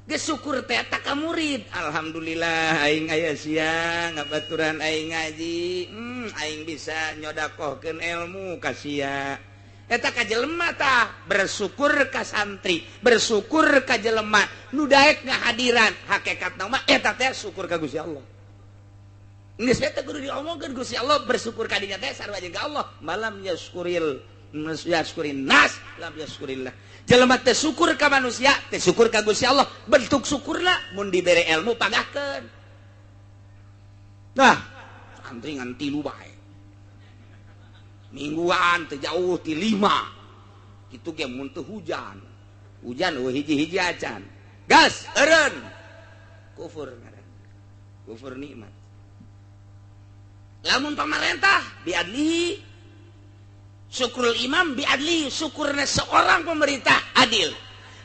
Geus syukur teh eta ka murid, alhamdulillah aing aya siang ngabaturan aing ngaji. Aing bisa nyodakohkeun ilmu ka sia. Eta ka jelema tah bersyukur ka santri, bersyukur ka jelema nu daek ngahadiran. Hakikatna mah eta teh syukur ka Gusti Allah. Geus teh kudu diomongkeun Gusti Allah, bersyukur ka dinya teh sarua jeung ka Allah. Malam yaskuril yaskurin nas lam yaskurillah. Jelema teh syukur ka manusia, teh syukur ka Gusti Allah. Bentuk syukurna mun dibere ilmu pagahkeun. Nah, santri ngan 3 bae. Mingguan teu jauh ti 5. Kitu ge mun teu hujan. Hujan eueuh hiji-hiji acan. Gas eureun. Kufur ngaranna. Kufur nikmat. Lamun pamarentah biadlihi, syukurul imam biadli, syukurna seorang pemerintah adil.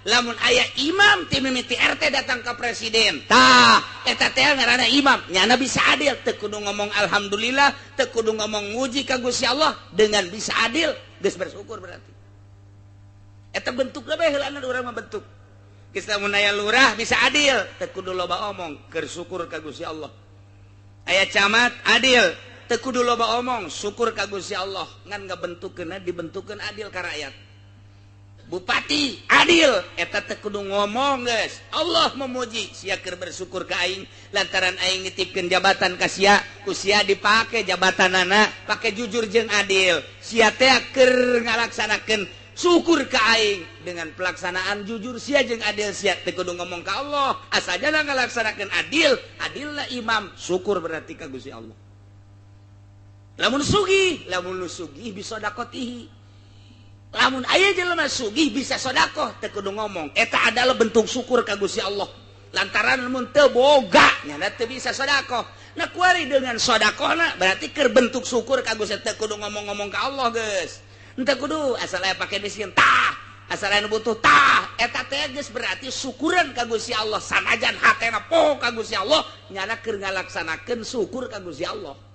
Lamun aya imam ti mimiti RT datang ke presiden, tah eta teh ngaranna imam, nyana bisa adil, teu kudu ngomong alhamdulillah, teu kudu ngomong muji ka Gusti Allah, dengan bisa adil geus bersyukur berarti. Eta bentukna bae heulana urang mah bentuk. Geus lamun aya lurah bisa adil, teu kudu loba omong, keur syukur ka Gusti Allah. Aya camat adil, teu kudu loba omong, syukur ka Gusti Allah, ngan ngabentukkeunna dibentukkeun adil ka rakyat. Bupati adil, eta teu kudu ngomong geus. Allah memuji sia keur bersyukur ka aing lantaran aing nitipkeun jabatan ka sia, ku sia dipake jabatanana pake jujur jeung adil. Sia teh keur ngalaksanakeun syukur ka aing dengan pelaksanaan jujur sia jeung adil, sia teu kudu ngomong ka Allah, asajana ngalaksanakeun adil, adilna imam, syukur berarti ka Gusti Allah. Lamun sugih, lamun nu sugih bisa dakotihi. Lamun aya jelema sugih bisa sodakoh, teu kudu ngomong. Eta adalah bentuk syukur ka Gusti Allah. Lantaran mun teu boga nyana teu bisa sodakoh. Nah kuari dengan sodakohna berarti keur bentuk syukur ka Gusti, teu kudu ngomong-ngomong ka Allah geus. Henteu kudu asal aya pake miskin tah, asal aya nu butuh tah. Eta teh geus berarti syukuran ka Gusti Allah. Sanajan hatena poho ka Gusti Allah, nyana keur ngalaksanakeun syukur ka Gusti Allah.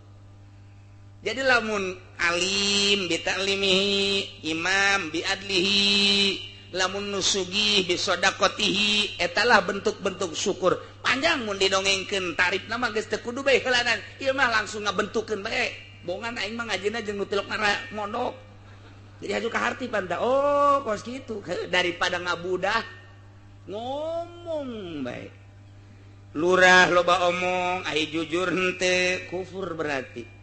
Jadi lamun alim bita'limihi, imam biadlihi, lamun nusugih bisodaqotihi, etalah bentuk-bentuk syukur. Panjang mun didongengkeun tarifna mah geus teu kudu bae heulanan. Ieu mah langsung ngabentukkeun bae. Bongan aing mah ngajina jeung nu tilok mondok. Jadi haju ka harti panta. Oh, kos kitu. Daripada ngabudah ngomong bae. Lurah loba omong, ai jujur henteu, kufur berarti.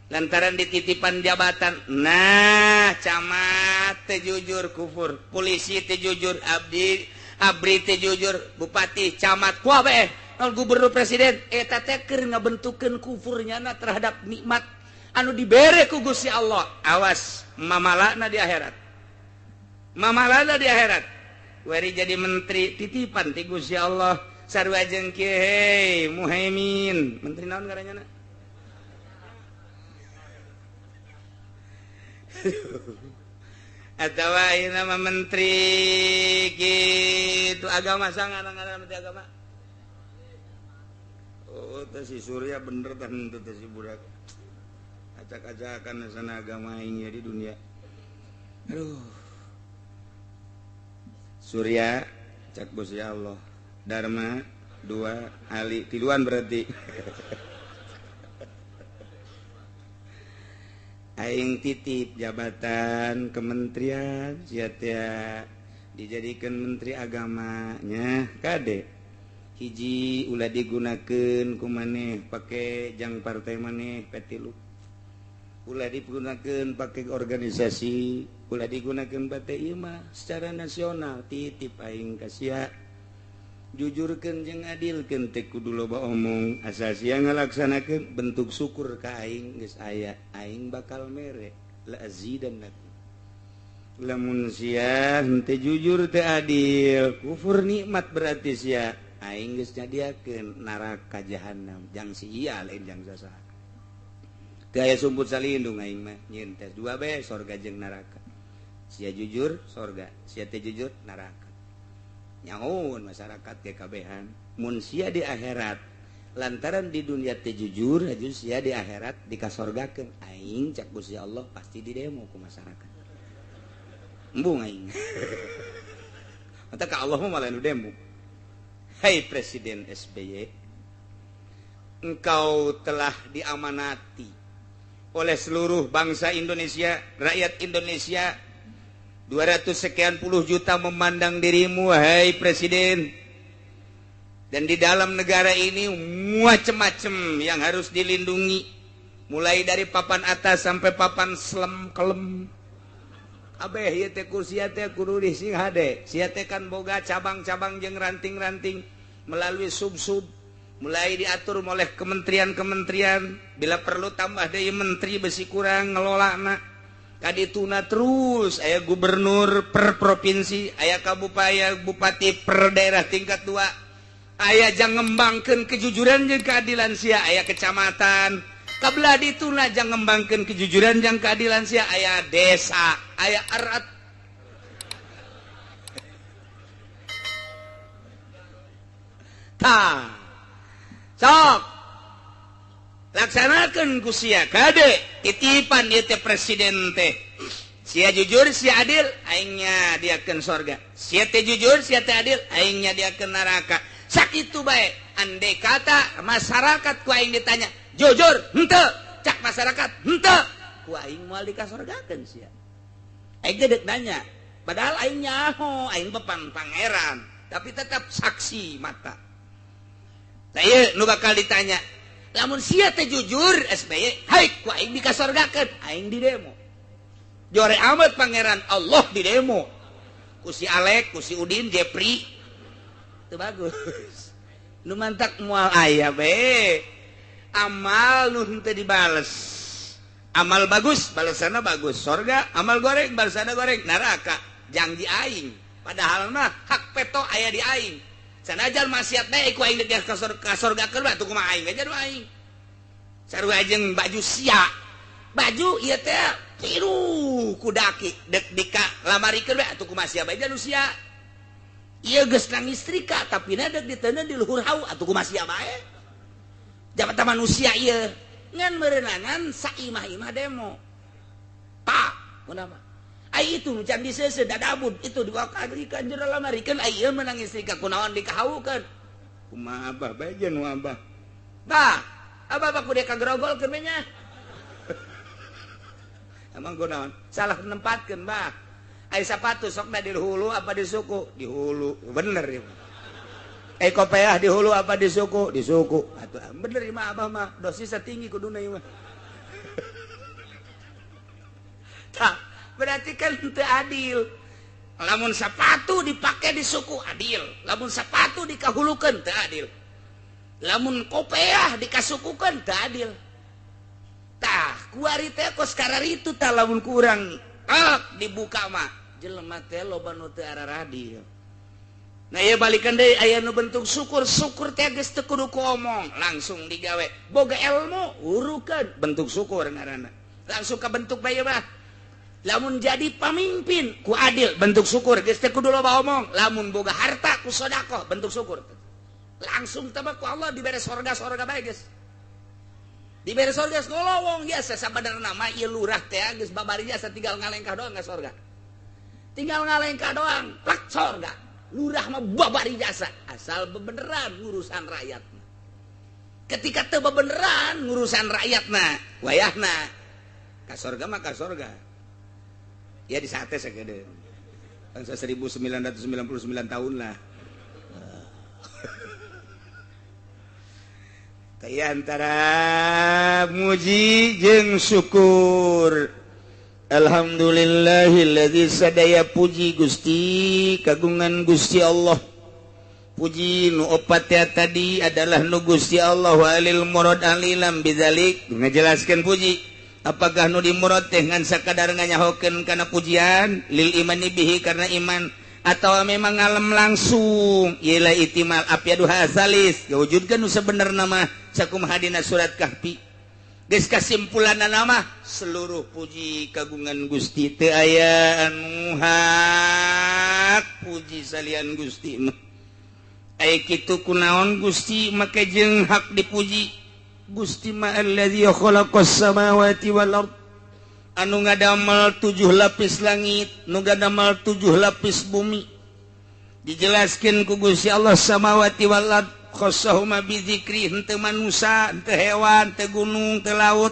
Lantaran dititipan jabatan, nah camat teu jujur kufur, polisi teu jujur, abdi abri teu jujur, bupati, camat, kuah bae, gubernur, presiden, eta teh keur ngabentukkeun kufurnya na terhadap nikmat anu dibere ku Gusti Allah. Awas mamalana di akhirat. Mamalana di akhirat. Wari jadi menteri titipan ti Gusti Allah, sarua jeung kieu hei Muhaimin, menteri naon ngaranna? Atau ayeuna mah menteri gitu agama, sangat ngaran menteri agama. Oh, teh si Surya bener teh henteu teh si budak. Acak-acakan sana agama aing di dunia. Aduh. Surya cak Gusti Allah. Dharma 2 Ali tiluan berarti. Aing titip jabatan kementerian sia teh dijadikan menteri agamanya kade hiji ulah digunakeun ku maneh pake jang partai maneh P3, ulah digunakeun pake organisasi, ulah digunakeun pake ieu mah secara nasional titip aing ka sia, jujurkeun jeung adilkeun teh kudu loba omong, asal sia ngalaksanakeun bentuk syukur ka aing geus aya, aing bakal mere la azidannakum. Lamun sia henteu jujur teu adil, kufur nikmat berarti sia, aing geus nyadiakeun neraka jahanam jang si iya lain jang sasaha. Teu aya sumput salindung aing mah nyieun tes dua bae sorga jeung neraka. Sia jujur sorga, sia teu jujur neraka. Nyaun masyarakat kekabehan mun sia di akhirat lantaran di dunia teu jujur aju sia di akhirat dikasorgakeun, aing cak Gusti Allah pasti di demo ku masyarakat. Embung aing. Mata ka Allah mah malah nu demo. Hai Presiden SBY, engkau telah diamanati oleh seluruh bangsa Indonesia, rakyat Indonesia 200 sekian puluh juta memandang dirimu wahai presiden. Dan di dalam negara ini macem-macem yang harus dilindungi, mulai dari papan atas sampai papan selem kelem. Abeh ieu teh kursi teh kudu sing hade. Sia teh kan boga cabang-cabang jeung ranting-ranting melalui sub-sub, mulai diatur oleh kementerian-kementerian, bila perlu tambah deui menteri besi kurang ngelolana. Kadituna terus aya gubernur per provinsi, aya kabupaten, bupati per daerah tingkat 2. Aya jang ngembangkeun kejujuran jeung keadilan sia, aya kecamatan. Kabelah dituna jang ngembangkeun kejujuran jeung keadilan sia, aya desa, aya erat. Tah. Sok. Laksanakeun ku sia kade titipan ieu teh presiden teh. Sia jujur, sia adil, aing nyadiakeun sorga. Sia teh jujur, sia teh adil, aing nyadiakeun neraka. Sakitu bae, andai kata masyarakat ku aing ditanya, jujur henteu, cak masyarakat henteu, ku aing moal dikasorgakeun sia. Aing teh deuk nanya, padahal aing nyaho, aing bepang pangeran, tapi tetap saksi mata. Tah ieu nu bakal ditanya, lamun sia teh jujur SBY, haik ku aing dikasorgakeun, aing di demo. Jore amat pangeran Allah di demo. Ku si Alek, ku si Udin, Jepri. Itu bagus. Nu mantak moal aya be. Amal nu henteu dibales. Amal bagus, balesanna bagus sorga, amal goreng balesanna goreng neraka. Janji aing. Padahal mah hak peto aya di aing. Sanajan maksiat bae ku aing deuk ka sorgakeun mah atuh kumaha aing aja nu aing. Sarua jeung baju sia. Baju ieu teh tiru ku daki deuk dika lamarikeun bae atuh kumaha sia bae nu sia. Ieu geus nang istrika tapi na deuk diteundeun di luhur hau atuh kumaha sia bae. Jabatan manusia ieu ngan meureunangan saimah-imah demo. Pak, kunaon? Ai itu can diseuseuh dadabud itu diwakalikeun jero lamarikeun ai ieu meunang istrika kunaon dikahaukeun. Kumaha abah bae jeung nu abah. Bah, abah mah kudu kagrogolkeun we nya. Emang kunaon? Salah nempatkeun bah. Ai sapatu sokna di hulu apa di suku? Di hulu. Bener ieu. Ai kopeah di hulu apa di suku? Di suku. Atuh bener ieu mah abah mah dosisna tinggi kuduna ieu mah. Tah, berarti kan teu adil. Lamun sapatu dipake di suku adil, lamun sapatu dikahulukeun teu adil. Lamun kopeah dikasukukeun teu adil. Tah, kuari teh kos kararitu tah lamun kurang dibuka mah jelema teh loba nu teu araradil. Nah ieu balikan deui aya nu bentuk syukur, syukur teh geus teu kudu ku omong, langsung digawe. Boga ilmu urukeun bentuk syukur ngaranna. Langsung kabentuk bae mah. Lamun jadi pamimpin ku adil bentuk syukur, geus teu kudu loba omong. Lamun boga harta ku sedekah bentuk syukur. Langsung teh ku Allah dibere sorga-sorga bae geus. Dibere sorga ngolowong biasa sabenerna mah ieu lurah teh geus babari jasa tinggal ngalengkah doang ka sorga. Tinggal ngalengkah doang, plak sorga. Lurah mah babari jasa asal bebeneran ngurusan rakyat. Ketika teu bebeneran ngurusan rakyatna, wayahna ka sorga mah ka sorga. Ya di sate sakedeung. Bangsa 1999 tahun lah. Kaya antara muji jeung syukur. Alhamdulillahilladzi sadaya puji Gusti kagungan Gusti Allah. Puji nu opat ya tadi adalah nu Gusti Allah walil murad alilam bidzalik ngajelaskeun puji. Apakah nu dimurad teh ngan sakadar nganyahokeun kana pujian lil imani bihi karena iman atau memang ngalem langsung ialah itimal apyadu hasalis wujudkeun nu sebenarna mah sakumaha dina surat Kahfi. Geus kasimpulanna mah seluruh puji kagungan Gusti teu aya anu hak puji salian Gusti mah. Ai kitu kunaon Gusti make jeung hak dipuji Gusti ma allazi khalaqas samawati wal ard anu ngadamel 7 lapis langit nu ngadamel 7 lapis bumi. Dijelaskeun ku Gusti Allah samawati wal ard khassahuma bi dzikri, henteu manusia, henteu hewan, henteu gunung, henteu laut.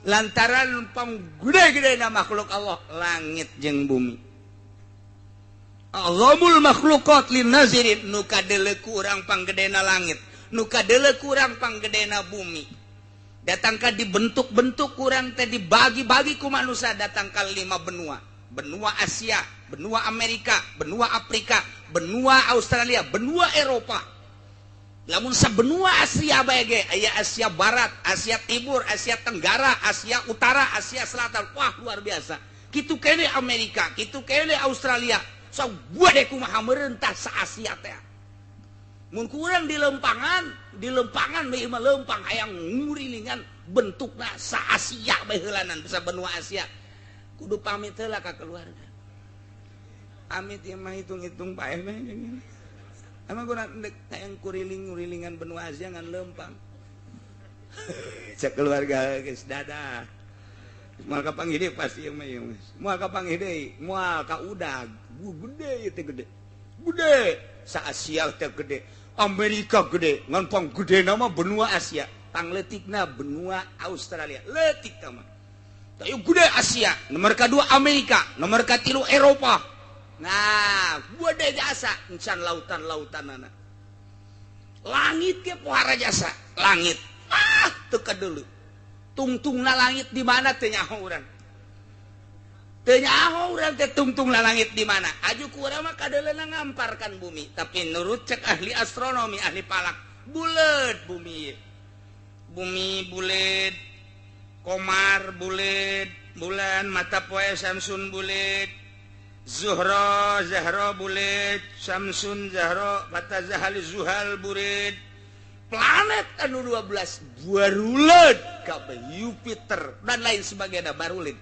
Lantaran panggede-gedena makhluk Allah langit jeung bumi. Azamul makhluqat lin nazirin nu kadele ku urang panggedena langit, nu kadele ku urang panggedena bumi. Datang ka dibentuk-bentuk kurang teh dibagi-bagi ku manusia datang ka 5 benua. Benua Asia, benua Amerika, benua Afrika, benua Australia, benua Eropa. Lamun sabenua Asia bae ge aya Asia Barat, Asia Timur, Asia Tenggara, Asia Utara, Asia Selatan. Wah, luar biasa. Kitu kene Amerika, kitu kene Australia. Sok gede kumaha meureun tah sa Asia teh. Mun kurang di lempangan bae mah lempang hayang ngurilingan bentukna sa Asia bae heulanan sa benua Asia. Kudu pamit heula ka keluarga. Amit ieu mah hitung-hitung paeh mah. Emang gua hayang kuriling-kurilingan benua Asia ngan lempang. Cek keluarga geus dadah. Moal kapanggih deui pasti ieu mah ieu geus. Moal kapanggih deui, moal ka udag. Gede ieu teh gede. Gede sa Asia teh gede. Amerika gede, ngan panggedena mah benua Asia, pangleutikna benua Australia. Leutik tah mah. Tah ieu gede Asia, nomor kadua Amerika, nomor katilu Eropa. Nah, gede jasa encan lautan-lautanana. Langit ge pohara jasa, langit. Ah, teu kadulu. Tungtungna langit di mana teu nyaho urang. Teu nyaho urang teh tungtungna langit di mana. Aju ku urang mah kadeuleuna ngamparkan bumi, tapi nurut cek ahli astronomi, ahli falak, buleut bumi ieu. Bumi buleut, komar buleut, bulan mata poe Samsun buleut. Zuhra, Zahra buleut, Samsun, Zahra, Mata Zahali, Zuhal buleut. Planet anu 12 baruleut kabeh Jupiter dan lain sebagainya baruleut.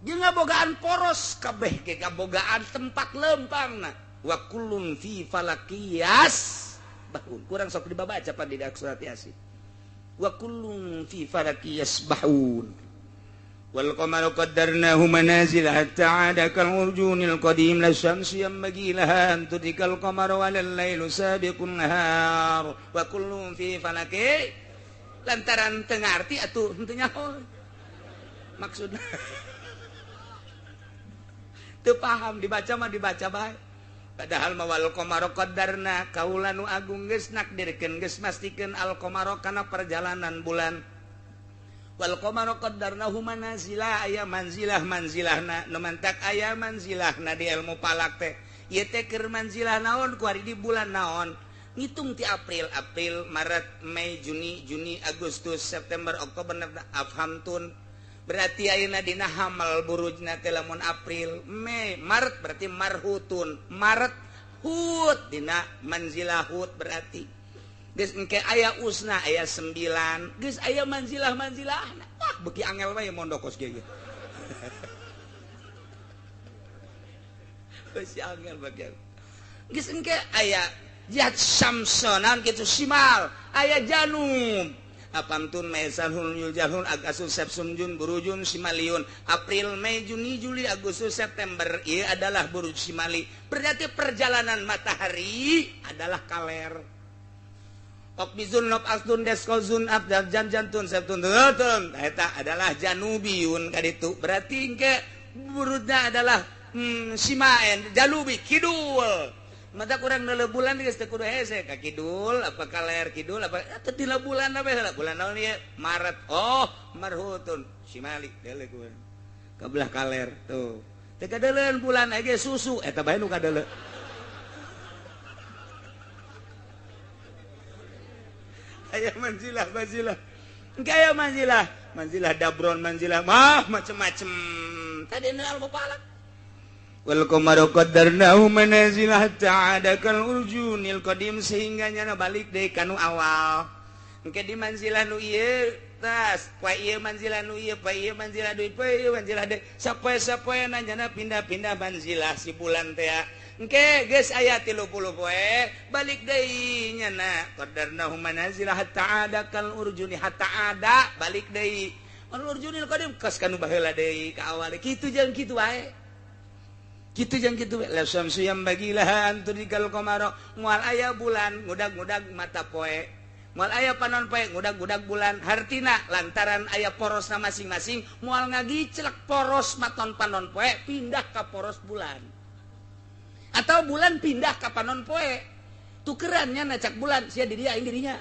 Jeung ngabogaan poros kabeh ge kabogaan tempat lempangna. Wa kullun fi falakiyas bahun. Kurang sok dibaca pan di surat Yasin. Wa kullun fi falakiyas bahun. والقمر قدرناه منازل حتى عاد كالعرجون القديم لا الشمس ينبغي لها أن تدرك القمر ولا الليل سابق النهار وكل في فلك lantaran teu ngarti atuh henteu nyaho maksudna teu paham dibaca mah dibaca bae padahal mah wal qamara qaddarna kaula nu agung geus nakdirkeun geus mastikeun al qamara kana perjalanan bulan wal qamara qaddarnahu manazila aya manzilah manzilahna nu mantak aya manzilahna di ilmu falak teh ieu teh keur manzilah naon ku ari di bulan naon ngitung ti April April Maret Mei Juni Juni Agustus September Oktober Afhamtun berarti ayeuna dina hamal burujna teh lamun April Mei Maret berarti marhutun Maret hut dina manzilah hut berarti geus engke aya usna aya 9 geus aya manzilah-manzilahna wah beuki angel wae mondok kos kieu ge geus angel bagian geus engke aya jat samsonan kitu simal aya janub apamtun mesanhun yuljahun agasun sepsun jun burujun simaliun April Mei Juni Juli Agustus September ieu adalah buruj simali berarti perjalanan matahari adalah kaler Okbizun nob asdun deskozun abdal jan jantun septun tutun eta adalah janubiyun kaditu berarti engke burudna adalah simaen janubi kidul mata kurang neuleuh bulan geus teu kudu hese ka kidul apa kaler kidul apa teu dina bulan apa heula bulan naon ieu Maret oh marhutun simali deuleuh ku ka belah kaler tuh teu kadeuleun bulan ge susu eta bae nu kadeuleu aya manzilah manzilah engke aya manzilah manzilah dabron manzilah mah macem-macem tadi nu al-falak wal qamaru qaddarnahu manazila hatta ada kal urjunil qadim sehingga nyana balik deui ka nu awal engke di manzilah nu ieu tas poe ieu manzilah nu ieu poe ieu manzilah deui poe ieu manzilah deui sapoe-sapoe nyana pindah-pindah manzilah si bulan teh engke geus aya 30 poe balik deui nyana qadarnahu manazila hatta ada kal urjuni hatta ada balik deui al urjunil qadim kas kanu baheula deui ka awal kitu jeung kitu wae kitu jeung kitu la syamsu yang bagilaha an tudrikal qamara moal aya bulan ngudag-ngudag mata poe Moal aya panon poe ngudag-gudag bulan. Hartina lantaran aya porosna masing-masing moal ngagiclek poros maton panon poe pindah ka poros bulan. Atau bulan pindah ka panon poe. Tukerannya nacak bulan sia di dia aing di dinya.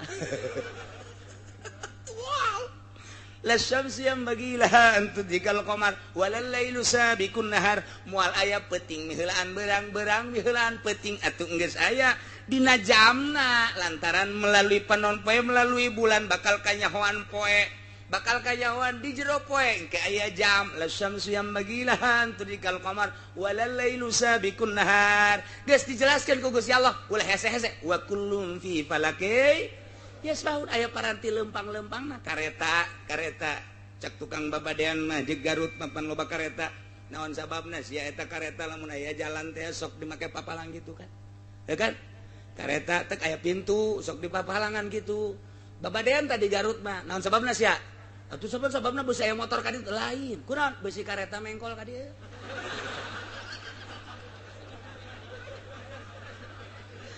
La syamsu yanbaghi laha an tudrikal qamar walal lailu sabiqun nahar. Moal aya peuting miheulaan berang-berang miheulaan peuting atuh geus aya dina jamna lantaran melalui panon poe melalui bulan bakal kanyahoan poe bakal kanyahoan di jero poe engke aya jam. La syamsu yanbaghi laha an tudrikal qamar walal lailu sabiqun nahar. Geus dijelaskeun ku Gusti Allah ulah hese-hese wa kullum fi falaki yasbahun. Aya paranti lempang-lempang mah kareta kareta cak tukang babadean mah jeung Garut papan loba kareta naon sababna sia eta kareta lamun aya jalan teh sok dimake papalang gitu kan ya kan kareta teh aya pintu sok dipapalangan gitu babadean tadi Garut mah naon sababna sia atuh sabab-sababna beusi aya motor ka ditu lain kunaon beusi kareta mengkol ka dieu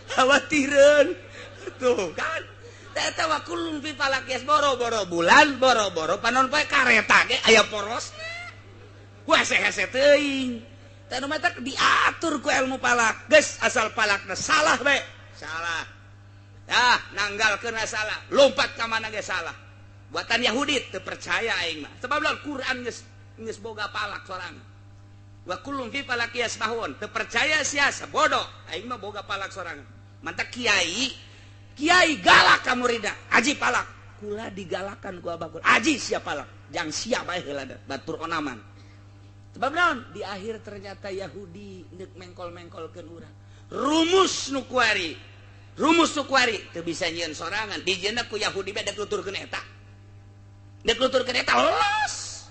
khawatireun tuh kan eta wa kullun fi falakis boro-boro bulan boro-boro panon poe kareta ge aya porosna wah hese-hese teuing teh nu matak diatur ku ilmu falak geus asal falakna salah bae salah dah nanggalkeun salah lompat ka mana ge salah buatan Yahudi teu percaya aing mah sebab lamun Quran geus boga falak sorangan wa kullun fi falaki yasbahun teu percaya sia bodoh aing mah boga falak sorangan mantak kiai kiai galak ka murida aji palak kula digalakan ku abah kula aji sia palak jang sia bae heula batur onaman sebab naon di akhir ternyata Yahudi neuk mengkol-mengkolkeun urang rumus nu kuari teu bisa nyieun sorangan dijieunna ku Yahudi bae dek nuturkeun eta dek nuturkeun eta los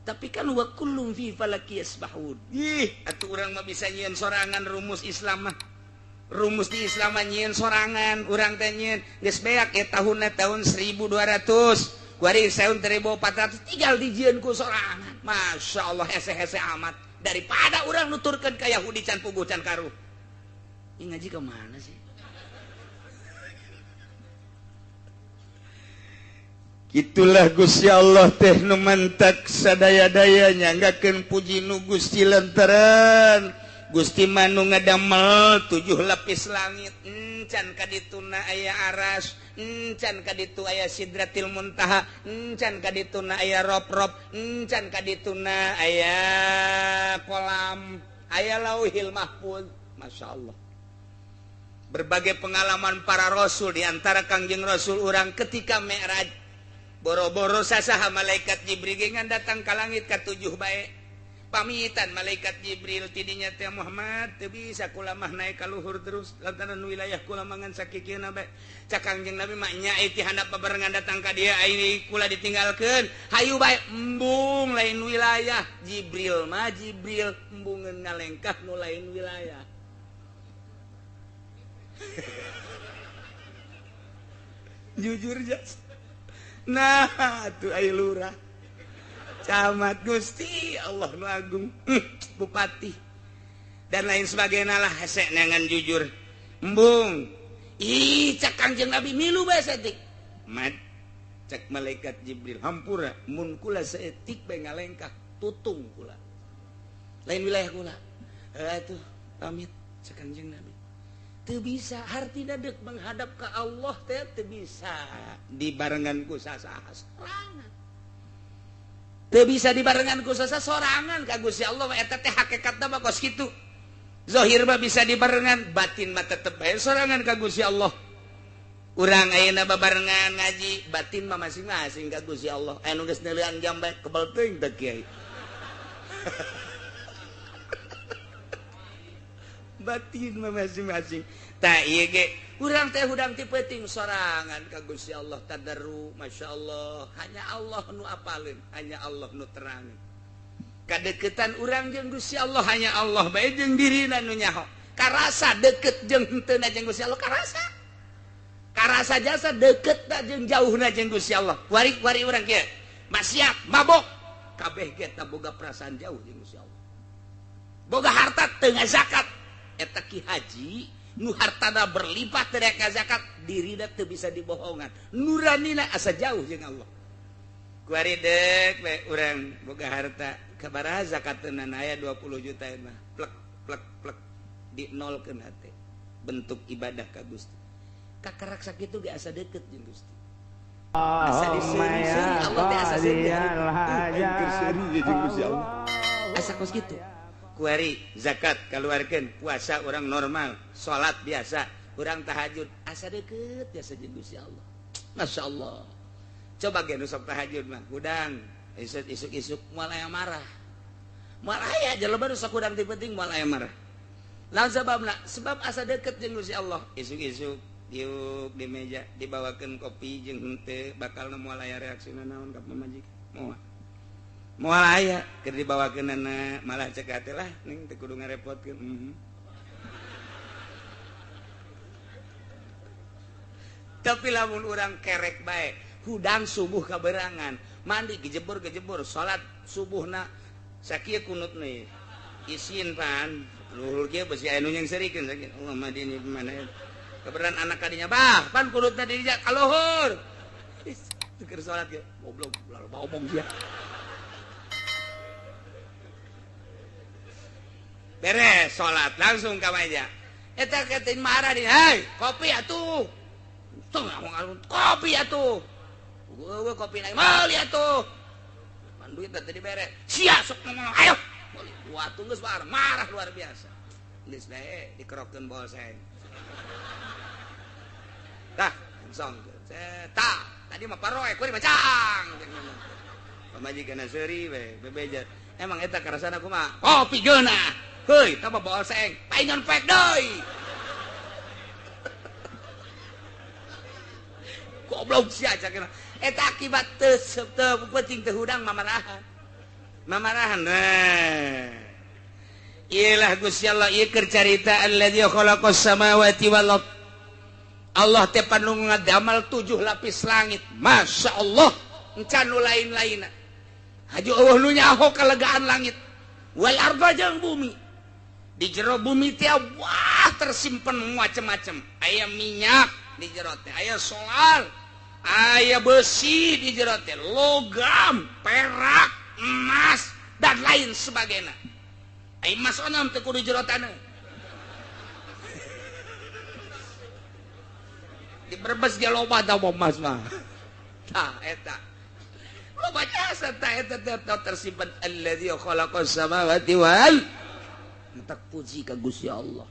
tapi kan wa kullum fi falaki yasbahun ih atuh urang mah bisa nyieun sorangan rumus Islam mah rumus di Islam nyieun sorangan urang teh nyieun geus beak e tahunna tahun 1200 kuari tahun 1400 tinggal dijieun ku sorangan Masya Allah hese-hese amat daripada urang nuturkeun ka Yahudi can puguh can karuh. Ini ngaji ke mana sih? Itulah Gusti Allah teh nu mantak sadaya-daya nyanggakeun puji nu Gusti lantaran Gusti manu ngadamel 7 lapis langit encan ka dituna aya aras encan ka ditu aya sidratil muntaha encan ka dituna aya rob-rob encan ka dituna aya kolam aya lauhil mahfuz. Masya Allah berbagai pengalaman para rasul diantara Kangjeng Rasul urang ketika Mi'raj boro-boro sasaha malaikat Jibril ngan datang ka langit ka 7 bae pamitan malaikat Jibril tidinya teh Muhammad teu bisa kula mah naik ka luhur terus lantaran wilayah kula mangan sakikieuna bae cak Kangjeng Nabi mah nya ti handap babarengan datang ka dieu aing kula ditinggalkeun hayu bae embung lain wilayah Jibril mah Jibril embungeun ngalengkah nu lain wilayah. Jujur jas nah tuh aya lurah camat Gusti Allah nu agung bupati dan lain sebagainya lah hese nengan jujur embung ih cak Kangjeng Nabi milu bae saeutik mat cak malaikat Jibril hampura mun kula saeutik bae ngalengkah tutung kula lain wilayah kula atuh pamit cak Kangjeng Nabi teu bisa hartina deuk menghadap ka Allah teh teu bisa dibarengan ku sasaha sorangan teu bisa dibarengan ku sasaha sorangan ka Gusti Allah eta teh hakikatna mah kos kitu zahir mah bisa dibarengan batin mah tetep bae sorangan ka Gusti Allah urang ayeuna babarengan ngaji batin mah masing-masing ka Gusti Allah anu geus neuleuan jam bae kebel teuing teh kiai batin mah masing-masing tah ieu ge urang teh hudang ti peuting sorangan ka Gusti Allah tadarru masyaallah hanya Allah nu apaleun hanya Allah nu terangin kadeukeutan urang jeung Gusti Allah hanya Allah bae jeung dirina nu nyaho karasa deukeut jeung henteu jeung Gusti Allah karasa karasa jasa deukeut jeung jauhna jeung Gusti Allah wari-wari urang kieu maksiat mabok kabeh ge tah boga perasaan jauh jeung Gusti Allah boga harta teu ngazakat eta ki haji Nu hartana berlimpah teu rek zakat, dirina teu bisa dibohongan. Nuranina asa jauh jeung Allah. Kuari deuk we urang boga harta, kabaraha zakatna aya 20 juta mah. Plek plek plek di nolkeun hate. Bentuk ibadah ka Gusti. Kakarak sakitu ge asa deukeut jeung Gusti. Asa diseuri-seuri Allah teh asa seuri. Aing keur seuri jeung Gusti Allah. Asa kos kitu. Kuari zakat keluarkan, puasa orang normal, salat biasa, orang tahajud asa deket biasa jeung Gusti Allah. Masya Allah. Coba ge nu sok tahajud mah hudang isuk-isuk moal aya marah. Moal aya jelema nu sok hudang ti penting moal aya marah. Lawan sababna? Sebab asa deket jeung Gusti Allah. Isuk-isuk diuk di meja dibawakeun kopi jeung henteu bakalna moal aya reaksina naon ka pamajikan. Moal. Moal aya keur dibawakeunana malah cek hate lah ning teu kudu ngarepotkeun. Tapi lamun urang kerek bae, hudang subuh kaberangan, mandi gejebur-gejebur, salat subuhna sakieu kunutna isin pan, luhur kieu besi aya nu nyengserikeun sakieu. Allah mah dini mana keberan anak kadinya bah, pan kunutna di dinya ka luhur. Keur salat ge goblok ulah omong sia. Beres salat langsung ka meja. Eta ketin marah di, "Hei, kopi atuh." Kopi atuh. Gua kopi naik meuli atuh. Pan duit teh dibere. Sia sok ngomong, ayo. Meuli. Wah, geus marah luar biasa. Geus bae dikerokeun bolseng. Tah, langsung. Tah, tadi mah paroe kuari bacang. Pamajikan seuri we, bebeja. Emang eta karasana kumaha? Kopi geunah. Heuy, tah mah bolseng. Paingan pek deui. Goblok sia cakena. Eta akibat teu penting teu hudang mamarahan. Mamarahan. Nah. Iyalah Gusti Allah ieu keur carita allazi khalaqas samawati wal ard. Allah teh panu ngadamal 7 lapis langit. Masya Allah, encan nu lain-lainna. Haju eueuh nu nyaho kalegaan langit. Wal arda jeung bumi. Di jero bumi teh wah tersimpen macam-macam. Aya minyak di jero teh, aya solar, aya besi di jero teh, logam, perak, emas dan lain sebagainya. Aya emas onam teh kudu jero taneuh. Di Brebes ge loba tah emas mah. Tah eta. Loba jasa tah eta teh tersimpan allazi khalaqas samawati wal. Mentak puji ka Gusti Allah.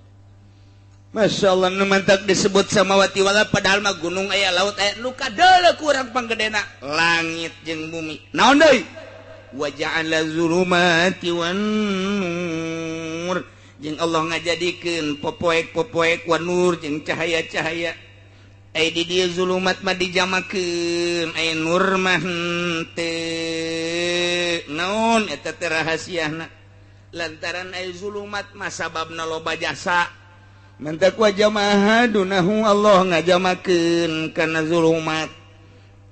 Masya Allah, nu mantak disebut samawati wal padahal mah gunung aya laut aya nu kadeuleu kurang panggedena langit jeung bumi. Naon deui? Wa ja'ala zulumati wan nur. Jeung Allah ngajadikeun popoek-popoek wan nur jeung cahaya-cahaya. Ai di dieu zulumat mah dijamakeun, ai nur mah henteu. Naon eta teh rahasiana? Lantaran ai zulumat mah sababna loba jasa. Mantak wa jamaah dunahu Allah ngajamakeun kana zulumat.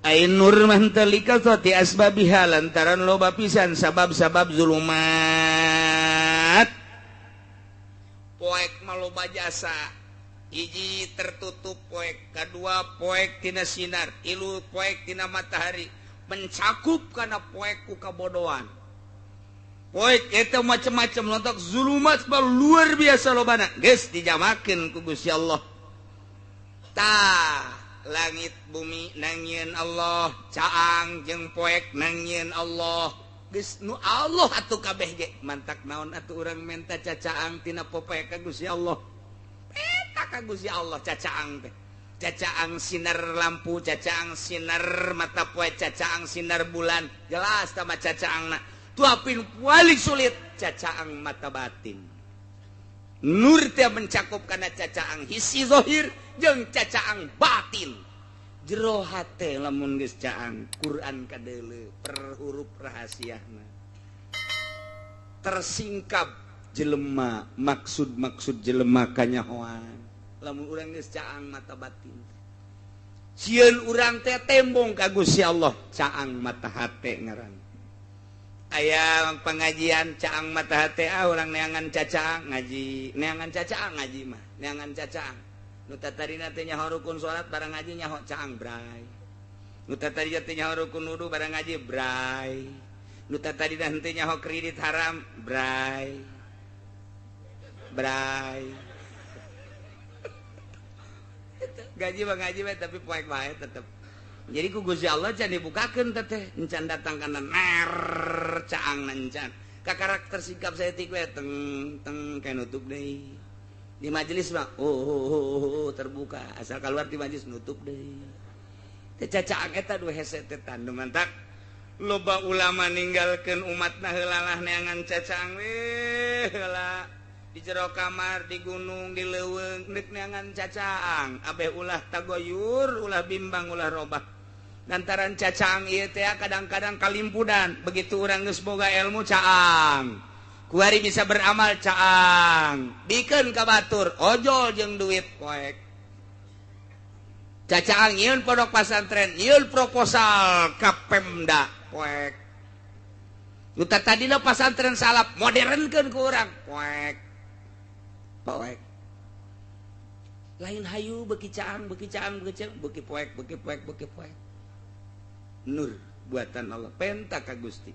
Ai nur mah henteu likasati asbabiha lantaran loba pisan sabab-sabab zulumat. Poek mah loba jasa. Hiji tertutup poek, kedua poek tina sinar, tilu poek tina matahari, mencakup kana poek ku kabodohan. Poek eta macam-macam lontok zulumat luar biasa lobana. Geus dijamakeun ku Gusti Allah. Tah, langit bumi nangieun Allah, caang jeung poek nangieun Allah. Geus nu Allah atuh kabeh ge, mantak naon atuh urang menta cacaang tina popoek ka Gusti Allah. Eta ka Gusti Allah cacaang teh. Cacaang sinar lampu, cacaang sinar mata poe, cacaang sinar bulan. Jelas tah mah cacaangna. Tuapin paling sulit cacaang mata batin. Nur teh mencakup kana cacaang hisi zahir jeung cacaang batin. Jero hate lamun geus caang Quran kadeuleu per huruf rahasiana. Tersingkap jelema maksud-maksud jelema kanyahoan. Lamun urang geus caang mata batin. Sieun urang teh tembong ka Gusti Allah, caang mata hate ngaran. Aya pengajian caang mata hate urang neangan cacaang ngaji, neangan cacaang ngaji mah, neangan cacaang. Nu tadina teh nyaho rukun salat barang ngaji nyaho caang bray. Nu tadina teh nyaho rukun wudu barang ngaji bray. Nu tadina teh nyaho kredit haram bray. Bray. Gaji mah ngaji mah tapi poek bae tetep. Jadi ku Gusti Allah can dibukakeun teteh, encan datang kana ner caang encan. Ka karakter sikap saya tik we teng teng kayak nutup deui. Di majelis mah oh, terbuka, asal keluar di majelis nutup deui. Teh cacaang eta dua hese teh tandu mantak. Loba ulama ninggalkeun umatna heulalah neangan cacaang we heula. Di jero kamar, di gunung, di leuweung neuk neangan cacaang, abeh ulah tagoyur, ulah bimbang, ulah robah. Lantaran cacaang ieu teh kadang-kadang kalimpudan, begitu urang geus boga ilmu caang. Kuari bisa beramal caang, bikeun ka batur, ojol jeung duit poek. Cacaang nyieun pondok pasantren, nyieun proposal ka Pemda poek. Nu tadina pasantren salap modernkeun ku urang poek. Poek. Lain hayu beki caang, beki caang, beki caang, beki poek, beki poek, beki poek. Nur buatan Allah penta ka Gusti.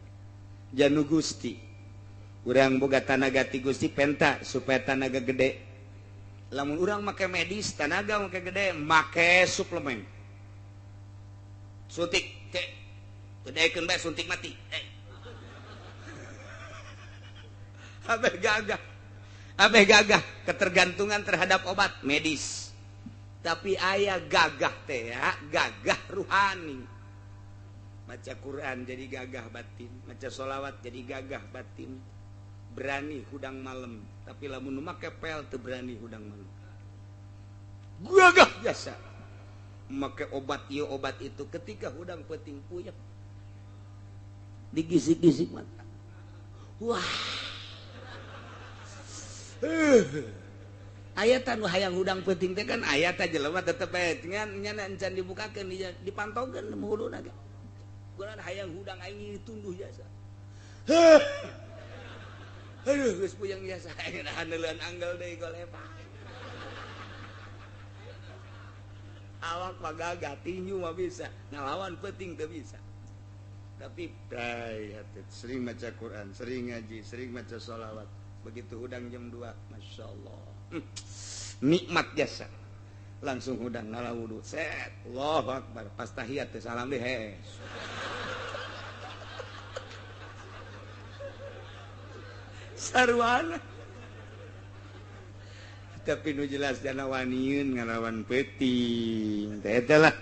Janu Gusti. Urang boga tanaga ti Gusti penta supaya tanaga gede. Lamun urang make medis tanaga make gede, make suplemen. Suntik teh. Gedekeun bae suntik mati. Abeh gagah. Abeh gagah ketergantungan terhadap obat medis. Tapi aya gagah teh ya, gagah ruhani. Maca Quran jadi gagah batin, maca sholawat jadi gagah batin. Berani hudang malam, tapi lamun make pel teu berani hudang malam. Gagah biasa. Make obat ieu obat itu ketika hudang peuting puyeng. Digisik-gisik mata. Wah. Ayat anu hayang hudang peuting teh kan ayat jelema tetep bae ngan nyana encan dibukakeun dipantaukeun huluna ge. Geunan hayang hudang aing tunduh jasa. Aduh geus puyeng jasa aing haneuleun anggal deui golepa. Awak mah gagah tinju mah bisa, ngalawan peuting teu bisa. Tapi sering maca Quran, sering ngaji, sering maca sholawat. Begitu hudang jam 2, Masya Allah, nikmat jasa. Langsung hudang ngala wudu, set, Allahu Akbar. Pas tahiyat teh salam deh, hees. Sarwana. Tapi nu jelas jana waniun ngalawan peuting. Teh eta lah.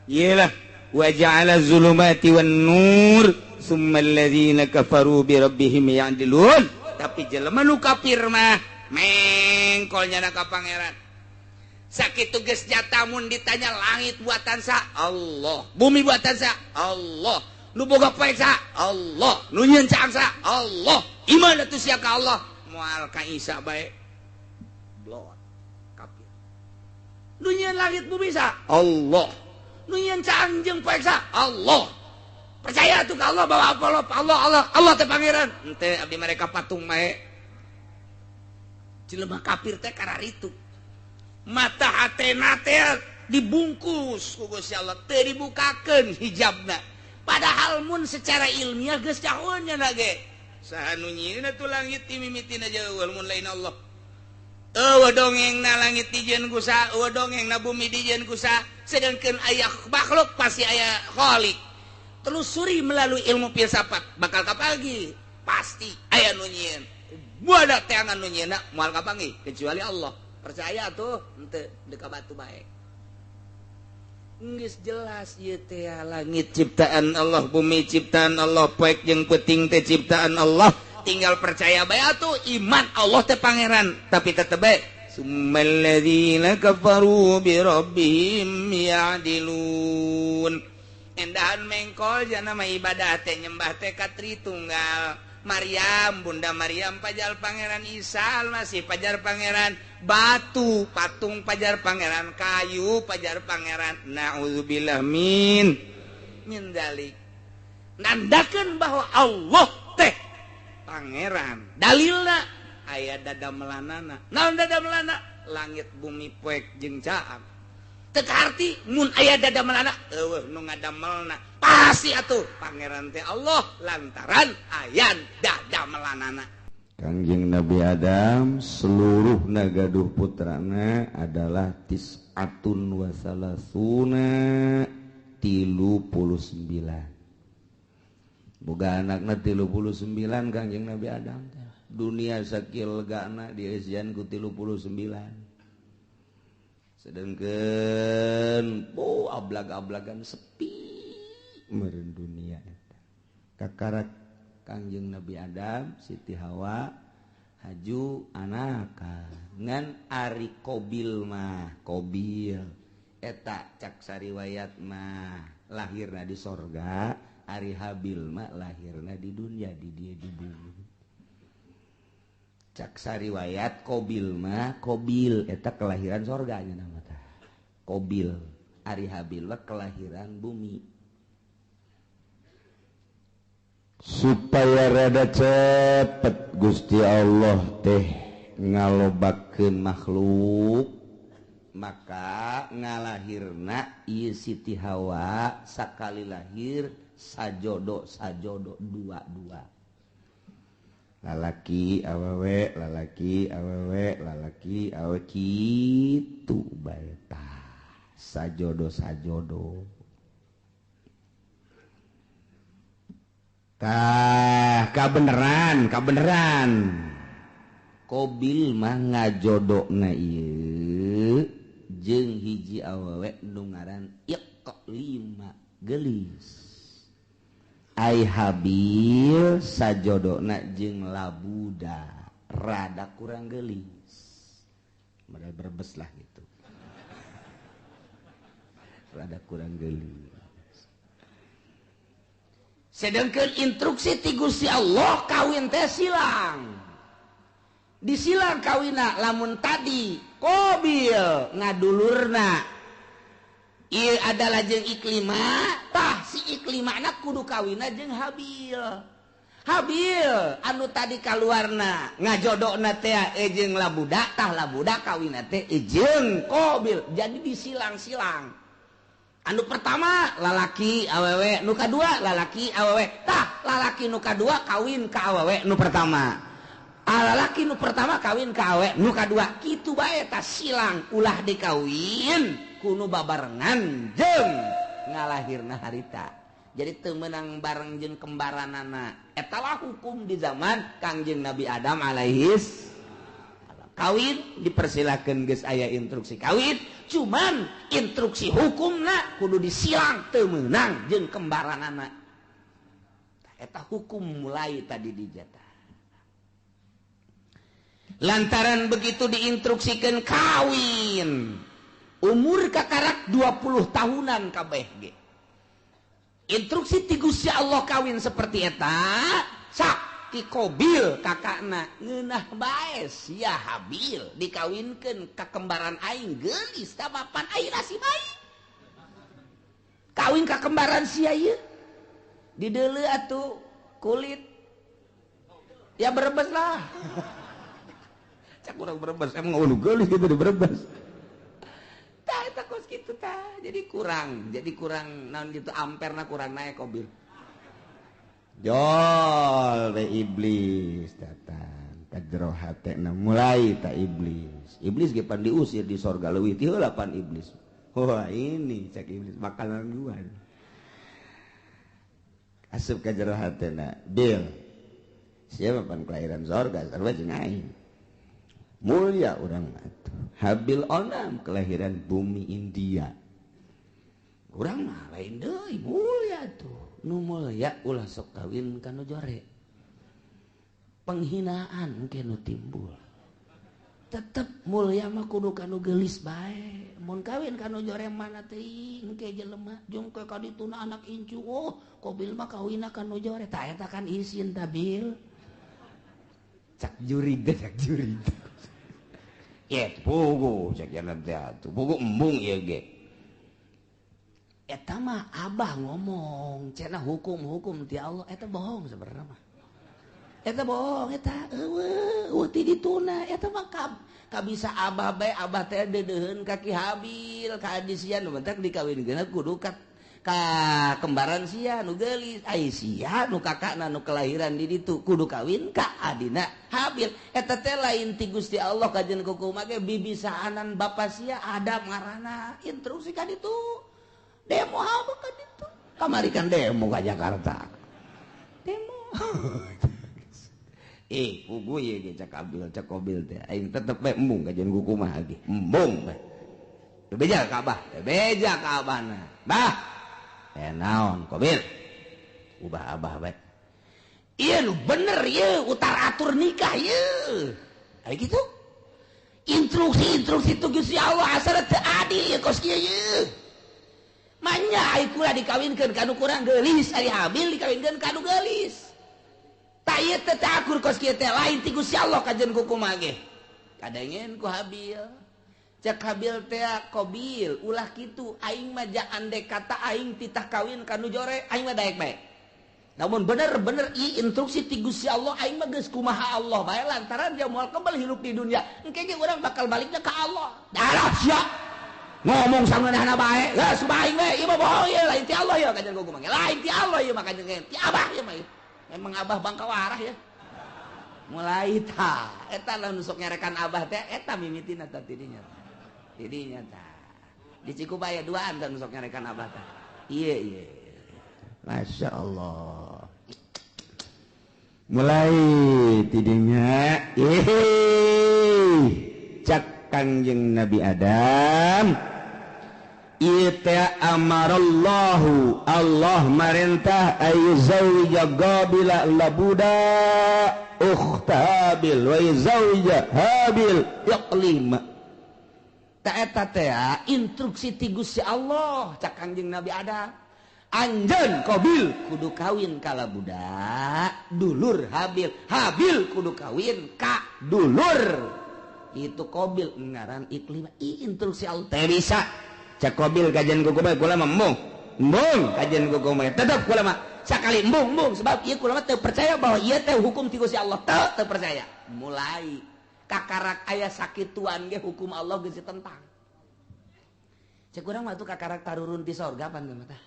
Iyalah, wa ja'ala zulumati wan nur, summa alladzina kafaru bi rabbihim ya'dilun. Tapi jelema nu kafir mah mengkol nyana ka pangeran. Sakitu geus jatamun ditanya langit buatan sa Allah, bumi buatan sa Allah, nu boga poek sa Allah, nu nyieun caang sa Allah. Iman atuh sia ka Allah, moal ka Isa bae. Blot kafir. Nu nyieun langit bumi sa Allah, nu nyieun caang jeung poek sa Allah. Percaya tuh ke Allah bahwa Allah Allah Allah Allah teh pangeran. Ente abdi mereka patung bae. Jelema kafir teh kararitu. Mata hatena teh dibungkus ku Gusti Allah, teu dibukakeun hijabna. Padahal mun secara ilmiah geus cahueun nya ge. Saha nu nyieunna tuh langit ti mimitina jauh mun lain Allah. Eueuh dongengna langit dijieun ku saha, eueuh dongengna bumi dijieun ku saha, sedangkeun aya makhluk pasti aya khalik. Telusuri melalui ilmu filsafat bakal kapagi pasti aya nu nyieun. Buada teangan nu nyieunna moal kapanggih kecuali Allah. Percaya tuh henteu deka batu bae. Geus jelas ieu teh langit ciptaan Allah, bumi ciptaan Allah, poek jeung peuting teh ciptaan Allah. Tinggal percaya bae atuh iman Allah teh pangeran, tapi tetep bae summal ladzina kafaru bi rabbihim ya'dilun. Endahan mengkol jana mah ibadah teh nyembah teh ka Tritunggal. Maryam, Bunda Maryam pajar Pangeran Isa Almasih pajar Pangeran, batu patung pajar Pangeran, kayu pajar Pangeran. Na'udzubillah min dalik. Nandakeun bahwa Allah teh pangeran. Dalilna aya dadamelanana. Naon dadamelana? Langit bumi poek jeung caang. Teu kaarti mun aya dadamelanana eueuh nu ngadamelna. Pasti atuh pangeran teh Allah lantaran aya dadamelanana. Kangjeng Nabi Adam seluruh nagaduh putrana adalah tis'atun wa salasuna 39. Boga anakna 39 Kangjeng Nabi Adam teh. Dunia sakieu legana dieusian ku 39. Sedengkeun oh ablag-ablagan sepi meureun dunia eta. Kakarak Kangjeng Nabi Adam, Siti Hawa haju anaka ngan ari Kobil mah Kobil eta cak sariwayat mah lahirna di sorga, ari Habil mah lahirna di dunia di dia di bumi. Cak sariwayat Kobil mah Kobil eta kelahiran sorga nya nama tah Kobil, ari Habil mah kelahiran bumi. Supaya rada cepet Gusti Allah teh ngalobakeun makhluk maka ngalahirna ieu Siti Hawa sakali lahir sajodo sajodo dua-dua lalaki awewe lalaki awewe lalaki awewe kitu bae tah sajodo sajodo. Tah kabeneran kabeneran Kobil mah ngajodokna ieu jeung hiji awewe nu ngaran Iqlima geulis. Ai Habil sajodokna jeung Labuda rada kurang geulis. Modal berbes lah gitu. Rada kurang geulis. Sedangkan instruksi ti Gusti Allah kawin teh silang. Disilang kawina lamun tadi Kobil ngadulurna ieu adalah jeung Iklima, tah si Iklimana kudu kawina jeung Habil. Habil anu tadi kaluarna ngajodokna teh jeung Labuda, tah Labuda kawina teh jeung Kobil. Jadi disilang-silang. Anu pertama lalaki awewe, nu kadua lalaki awewe. Tah lalaki nu kadua kawin ka awewe nu pertama. Lalaki nu pertama kawin ka awewe nu kadua. Kitu bae tah silang ulah dikawin kuno babarengan jeung ngalahirna harita. Jadi teu meunang bareng jeung kembaranana. Eta lah hukum di zaman Kangjeng Nabi Adam alaihis. Kawin dipersilakan geus aya instruksi kawin, cuman instruksi hukumna kudu disilang teu meunang jeung kembaranana. Eta hukum mulai tadi dijatah. Lantaran begitu diinstruksikan kawin, umur kakarak 20 tahunan kabeh ge. Instruksi ti Gusti Allah kawin seperti eta, sak ti Kobil kakakna ngeunah bae sia Habil dikawinkeun ka kembaran aing geulis tah papan aing si bae. Kawin ka kembaran sia ieu. Dideuleu atuh kulit. Ya berebes lah. Cak urang berebes emang ulu geulis gitu di berebes. Tah eta kos kitu tah. Jadi kurang naon gitu amperna kurang naik Kobil. Jol we iblis datang ka jero hatena mulai ta iblis. Iblis ge pan diusir di sorga leuwih ti heula pan iblis. Wah ini cek iblis makanan gua. Asup ka jero hatena, Bil. Siapa pan kelahiran sorga sarua jeung aing. Mulia urang mah atuh. Habil onam kelahiran bumi India. Urang mah lain deui mulia tuh. Nu mulia ulah sok kawin ka nu jore. Penghinaan ke nu timbul. Tetep mulia mah kudu ka nu geulis bae. Mun kawin ka nu jore mana teuing ke jelema jeung ke ka dituna anak incu. Oh, Kobil mah kawinna ka nu jore. Tah eta kan isin tabil. Cak jurig teh cak jurig. Ye pugu cak jalan teh atuh. Pugu embung ieu ge. Eta mah abah ngomong cenah hukum-hukum ti Allah eta bohong sebenarnya mah. Eta bohong eta eueuh ti dituna eta mah kabisa abah bae, abah teh deudeuheun ka Ki Habil ka adi sia nu bentak dikawinkeun kudu ka kembaran sia nu geulis, ai sia nu kakakna nu kelahiran di ditu kudu kawin ka adina Habil. Eta teh lain ti Gusti Allah kajen kukumaha ge bibisaanan bapa sia Adam ngaranna instruksi ka ditu demo apa ka ditu kamari kan demo ka Jakarta demo. Pugu ye ge cak Abil cak Qabil teh aing tetep bae embung kajian kukumaha ge embung bae. Teu beja ka abah, teu beja ka abahna. Bah, naon Qabil? Ubah abah bae. Ieu nu bener ieu utar atur nikah ieu. Aya kitu? Instruksi-instruksi tu Gusti Allah asal teu adil ieu kos kieu ieu. Manya ai kula dikawinkeun ka nu kurang geulis, ari Habil dikawinkeun ka nu geulis. Tak ieu teh teu akur kos kieu teh lain ti Gusti Allah kajen kukumaha ge. Kadengen ku Habil. Cek Habil teh Qabil ulah kitu aing mah andek kata aing titah kawin ka nu jore aing mah daek bae. Namun bener-bener ieu instruksi ti Gusti Allah aing mah geus kumaha Allah bae lantaran dia moal kebal hirup di dunia. Engke ge urang bakal balikna ka Allah. Darah sia. Ngomong sangeunahna bae. Geus aing we ieu mah bohong ieu lain ti Allah ieu kajen kukumaha. Lain ti Allah ieu mah kajen ti abah ieu mah. Emang abah bangka warah ya. Mulai ta eta lah nusuk nyarekan abah teh eta mimitina ta tidinya. Tidinya ta. Di Cikubaya duaan tah nusuk nyarekan abah teh. Iya iya. Masya Allah. Mulai tidinya ih cak Kangjeng Nabi Adam. Ita amarallahu Allah marintah ayu zawija Qabila labuda ukhta Habil wa zawija Habil Iqlima. Ta eta teh instruksi ti Gusti Allah cak Kangjeng Nabi Adam. Anjeun Qabil kudu kawin ka labuda dulur Habil, Habil kudu kawin ka dulur itu Qabil ngaran Iqlima. Instruksi Allah teh bisa. Cak Qabil kajian kuku bae kula mah embung. Embung kajian kuku bae tetep kula mah sakali embung embung sebab ieu kula mah teu percaya bahwa ieu teh hukum ti Gusti Allah teu percaya. Mulai kakarak aya sakituan ge hukum Allah geus ditentang. Cek urang mah tuh kakarak tarurun ti sorga pan mah tah.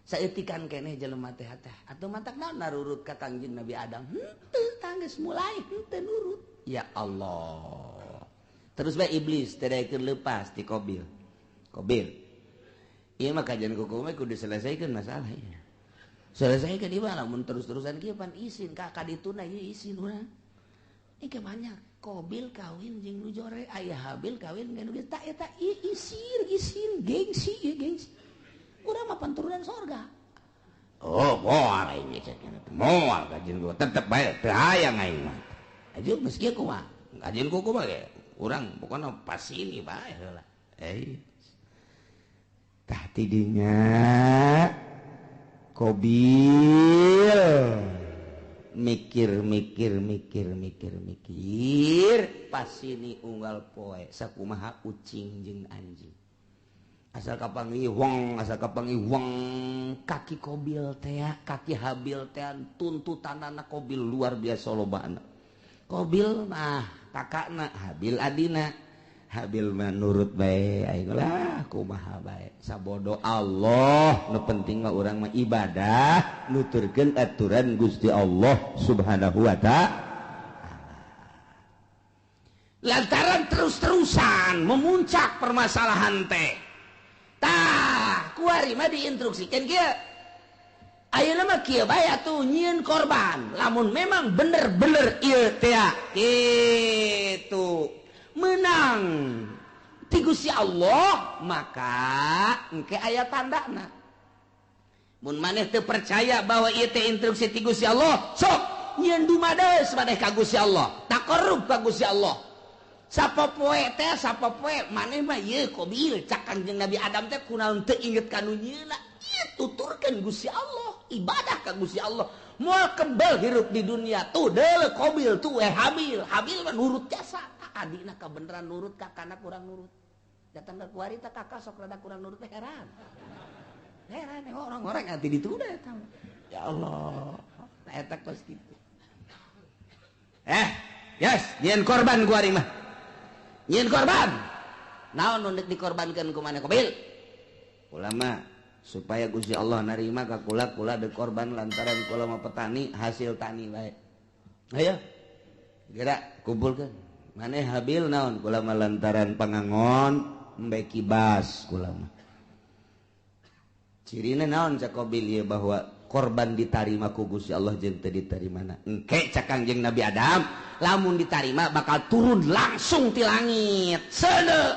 Saeutikan keneh jelema teh teh atuh matak naon narurut ka Kangjeng Nabi Adam. Henteu tanggeus mulai henteu nurut. Ya Allah. Terus bae iblis teh daekeun leupas ti Qabil. Qabil. Ieu mah kajian kuku mah kudu diselesaikan masalah ieu. Selesaikan ieu mah lamun terus-terusan kieu pan isin ka kadituna ieu isin urang. Ieu banyak Qabil kawin jeung nu jore, aya Habil kawin jeung nu geus ta eta ieu isin isin gengsi ieu gengsi. Urang mah panturunan sorga. Oh, moal aing geus moal kajian kuku tetep bae teu hayang aing mah. Aju geus kieu kumaha? Kajian kuku mah ge urang pokona pas ini bae heula. Tah tidinya Qabil mikir mikir mikir mikir mikir pas ini unggal poe sakumaha ucing jeung anjing asal kapanggih wong asal kapanggih wong kaki Qabil teh kaki Habil teh tuntutanana Qabil luar biasa lobana. Qabil mah kakakna Habil adina. Habil mah nurut bae aing lah kumaha bae sabodo Allah nu penting mah urang mah ibadah nuturkeun aturan Gusti Allah Subhanahu wa ta'ala. Lantaran terus-terusan memuncak permasalahan teh tah kuari mah diinstruksikeun kieu ayeuna mah kieu bae atuh nyieun korban lamun memang bener-bener ieu teh kitu menang ti Gusti Allah maka engke aya tandana. Mun maneh teu percaya bahwa ieu teh instruksi ti Gusti Allah sok nyieun dumades maneh ka Gusti Allah taqarrub ka Gusti Allah. Sapopoe teh sapopoe maneh mah ieu Qabil cak Kangjeng Nabi Adam teh kunaon teu inget ka nu nyieunna ieu tuturkeun Gusti Allah ibadah ka Gusti Allah moal kebel hirup di dunia tuh deuleu Qabil tuh Habil Habil mah nurut jasa adina kabeneran nurut kakana kurang nurut datang ke kuari teh kakak sok rada kurang nurut teh heran heran orang-orang nanti ditunda eta ya Allah eta kos kitu. Yes, nyieun korban ku aing mah. Nyieun korban. Naon nu deuk dikorbankeun ku maneh Qabil? Kula mah supaya Gusti Allah narima ka kula, kula deuk korban lantaran kula mah petani, hasil tani bae. Ayo. Geura kumpulkeun. Maneh Habil naon? Kula mah lantaran pangangon embe kibas kula mah. Cirina naon cak Qabil ieu bahwa korban ditarima ku Gusti Allah jeung teu ditarimana. Engke cak Kangjeng Nabi Adam, lamun ditarima bakal turun langsung ti langit. Seuneu.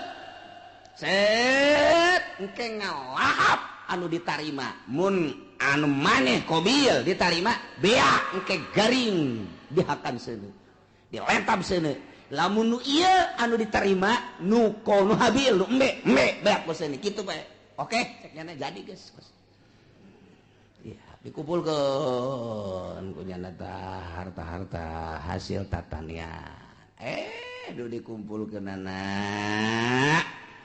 Set, engke ngalahap anu ditarima. Mun anu maneh Qabil ditarima, beak engke garing dihakan seuneu. Dilentab seuneu. Lamun nu ieu anu diterima nu nu Habil nu embe embe beak ku seuneu kitu bae. Oke, cek nyana jadi geus. Ya, dikumpulkeun ku nyana tah harta-harta hasil tatanian. Duh dikumpulkeunana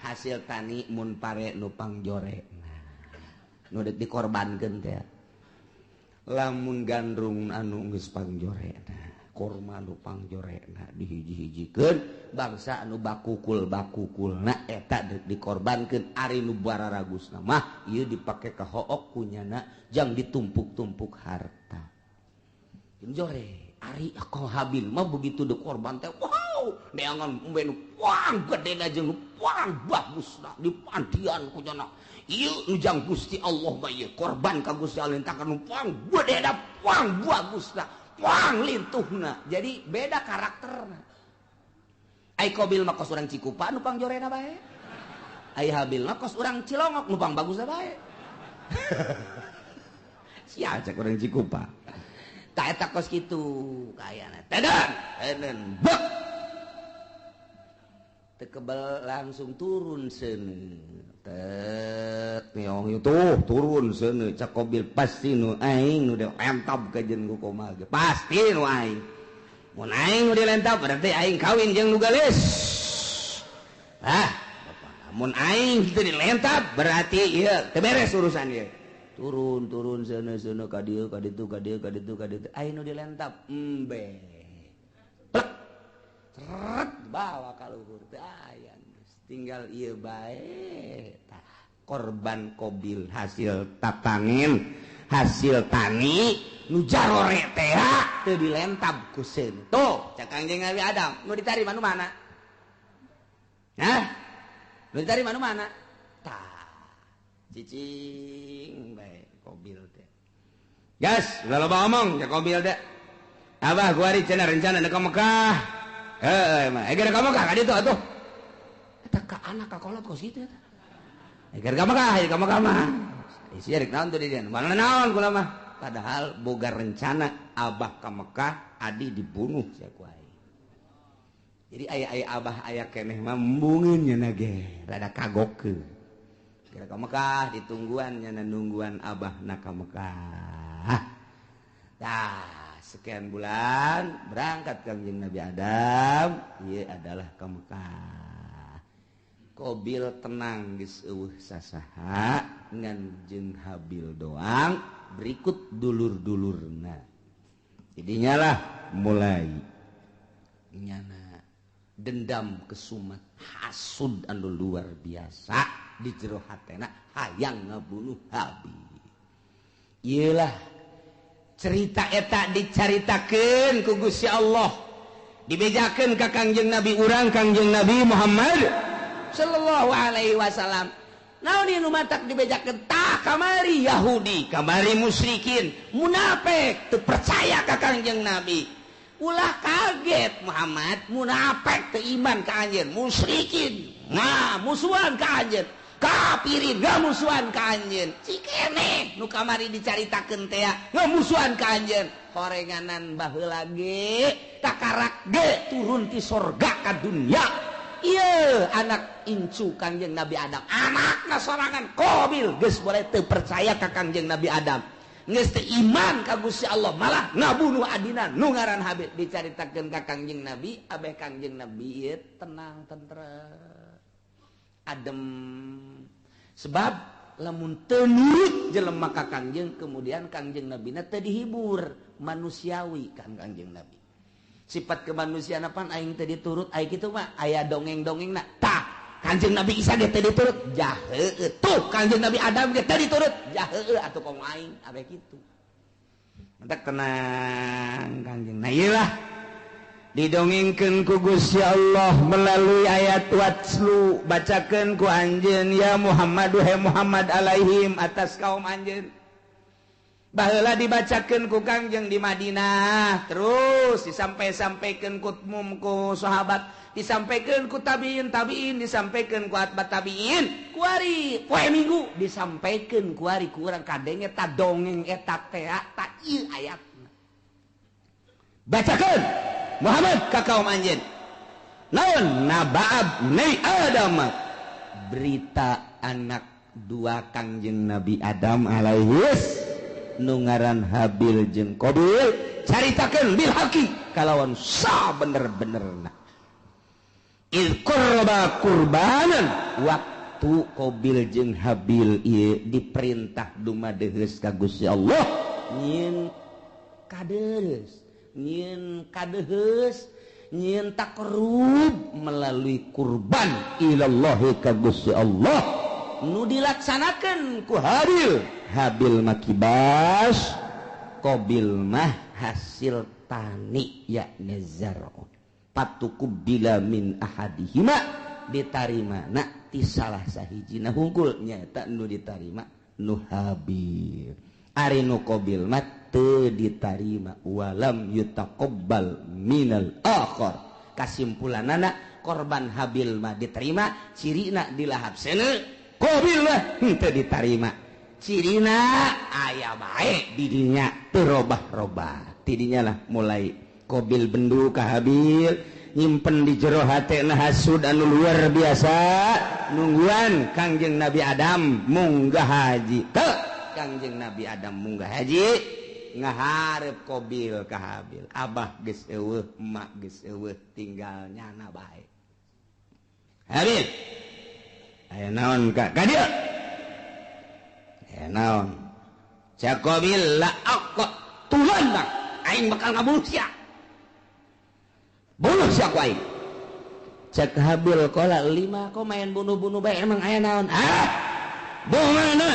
hasil tani mun pare nu pangjore. Nah, nu deuk dikorbankeun teh. Lamun gandrung anu geus pangjorena, korma nu pangjorena dihiji-hijikeun bangsa anu bakukul-bakukulna eta deuk dikorbankeun ari nu bararagusna mah ieu dipake ka hook ku nyana jang ditumpuk-tumpuk harta. Jore ari ako Habil mah begitu dikorban teh wow neangan embe nu puang gedena jeung nu puang bagusna dipandian ku nyana. Ieu nu jang Gusti Allah mah ieu korban ka Gusti Allah tah nu puang gedena puang bagusna puang lintuhna. Jadi beda karakterna. Ai Qabil mah kos urang Cikupa nu pangjorena bae. Ai Habil mah kos urang Cilongok nu pang bagusna bae. Sia cek urang Cikupa. Tah eta kos kitu kayana. Teden, teden bek. Teu kebel langsung turun seuneu. Tet nyong tuh turun seuneu cak Qabil pasti nu aing nu dilentab ka jeung ku kumaha ge. Pasti nu aing. Mun aing nu dilentab berarti aing kawin jeung nu geulis. Ah, mun aing teu dilentab berarti ieu teu beres urusan ieu. Turun turun seuneu seuneu ka dieu ka ditu ka dieu ka ditu ka ditu aing nu dilentab embe. Plek. Seret bawa ka luhur teu aya. Tinggal ieu bae tah korban Qabil hasil tatanen hasil tani nu jarore teh teu dilentab ku seun. Tuh cak Kangjeng Nabi Adam nu ditarima nu mana? Hah? Nu ditarima nu mana? Tah cicing bae Qabil teh. Gas, ulah loba omong cak Qabil teh. Abah gua ari cenah rencana ka Mekah. Heuh mah, geura ka Mekah ka ditu atuh. Eta ka anak ka kolot kos kitu eta. Geura ka Mekah, ka Mekah mah. Isi rek naon tuh di dieu? Mana naon kula mah. Padahal boga rencana abah ka Mekah, adi dibunuh sia ku aing. Jadi aya-aya abah aya keneh mah embungeun nya ge, rada kagokeun. Geura ka Mekah ditungguan nya nungguan abah na ka Mekah. Tah, sekian bulan berangkat Kangjeng Nabi Adam, ieu adalah ka Mekah. Qabil tenang geus eueuh sasaha ngan jeung Habil doang berikut dulur-dulurna. Jadinya lah mulai nyana dendam kesumat hasud anu luar biasa di jero hatena hayang ngabunuh Habil. Ieulah cerita eta dicaritakeun ku Gusti Allah, dibejakeun ka Kangjeng Nabi urang Kangjeng Nabi Muhammad sallallahu alaihi wasallam. Naon ieu nu matak dibejakeun tah kamari Yahudi, kamari musyrikin, munafik teu percaya ka Kangjeng Nabi. Ulah kaget Muhammad, munafik teu iman ka anjeun, musyrikin nah musuhan ka anjeun, kafirin ngamusuhan ka anjeun. Cikene nu kamari dicaritakeun teh ngamusuhan ka anjeun. Horenganan baheula ge takarak ge turun ti sorga ka dunya. Ieu anak incu Kangjeng Nabi Adam, anakna sorangan Qabil geus boleh teu percaya ka Kangjeng Nabi Adam, geus teu iman ka Gusti Allah, malah ngabunuh adina nu ngaran Habil. Dicaritakeun ka Kangjeng Nabi, abeh Kangjeng Nabi ieu tenang tentrem adem. Sebab lamun teu nurut jelema ka Kangjeng, kemudian Kangjeng Nabina teu dihibur manusiawi kan Kangjeng Nabi. Sifat kemanusiaan apaan aing teh diturut aing kitu mah aya dongeng-dongengna. Tah, Kanjeng Nabi Isa ge teh diturut. Jah heueuh. Tuh Kanjeng Nabi Adam ge teh diturut. Jah heueuh atuh komo aing abe kitu. Mantak tenang Kanjeng. Nah ieu lah didongengkeun ku Gusti Allah melalui ayat watslu, bacakeun ku anjeun ya Muhammad he Muhammad alaihim atas kaum anjeun. Baheula dibacakeun ku Kangjeng di Madinah, terus disampai-sampaikeun ku mum ku sahabat, disampaikeun ku tabiin tabiin, disampaikeun ku atba tabiin, kuari poe Minggu disampaikeun kuari ku urang kadenge ta dongeng eta teh ta ieu ayatna. Bacakeun Muhammad ka kaum anjeun. Naon nabaab nei Adam, berita anak dua Kangjeng Nabi Adam alaihis nu ngaran Habil jeung Qabil, caritakeun bil haqi kalawan sabener-benerna. Il qurba qurbanan, waktu Qabil jeung Habil ieu diperintah dumadeheus ka Gusti Allah nyieun kadeus, nyieun kadeheus, nyieun takrub melalui kurban ilallahi ka Gusti Allah nu dilaksanakan ku Habil. Habil makibas, Qabil mah hasil tani yakni zar'un. Patuqubila min ahadihima, ditarima na ti salah sahijina hungkul nyaeta nu ditarima nu Habil. Ari nu Qabil mah teu ditarima, walam yutaqabbal minal akhar. Kasimpulanana korban Habil mah diterima, cirina dilahap seuneu, Qabil mah henteu ditarima. Cirina aya bae didinya teu robah-robah. Tidinya lah mulai Qabil bendu ka Habil, nyimpen di jero hatena hasud anu luar biasa, nungguan Kangjeng Nabi Adam munggah haji. Teu Kangjeng Nabi Adam munggah haji ngaharep Qabil ka Habil. Abah geus eueuh, emak geus eueuh, tinggal nyana bae. Habil, aya naon ka ka dieu? Aya naon? Cak Qabil la aqtulan, aing bakal ngabunuh sia. Bunuh sia ku aing. Cak Habil qala lima kok main bunuh-bunuh bae emang aya naon? Ah! Bunuh mana?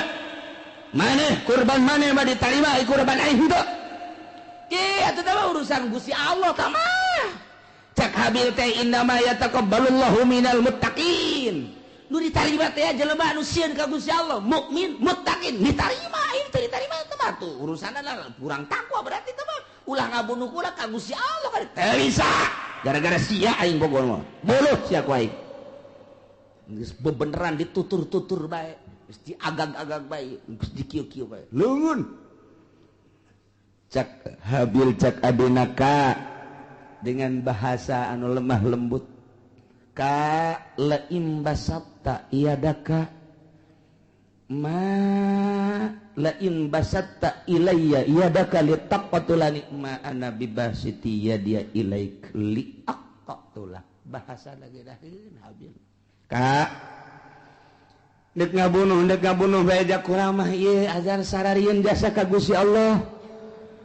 Maneh kurban maneh mah ditarima, kurban aing henteu. Ki atuh teh urusan Gusti Allah tah mah. Cak Habil teh innama yataqabbalullahu minal muttaqin. Nu ditarima teh jelema anu sieun ka Gusti Allah, mukmin, muttaqin, ditarima. Ieu teh ditarima teh mah tuh urusanna kurang takwa berarti teh mah. Ulah ngabunuh kula ka Gusti Allah kan teu bisa. Gara-gara sia aing bogor mah. Buluh sia ku aing. Geus bebeneran ditutur-tutur bae, geus diagag-agag bae, geus dikieu-kieu bae. Leungeun. Cak Habil cak adina ka dengan bahasa anu lemah lembut. Ka laim basatta iyadaka ma laim basatta ilayya iyadaka litaqtulani ma ana bibasiti yadiya ilaik liaqtula. Bahasa lagi daheun Habil. Ka dek ngabunuh bae jak kurang mah ieu azan sararieun jasa ka Gusti Allah.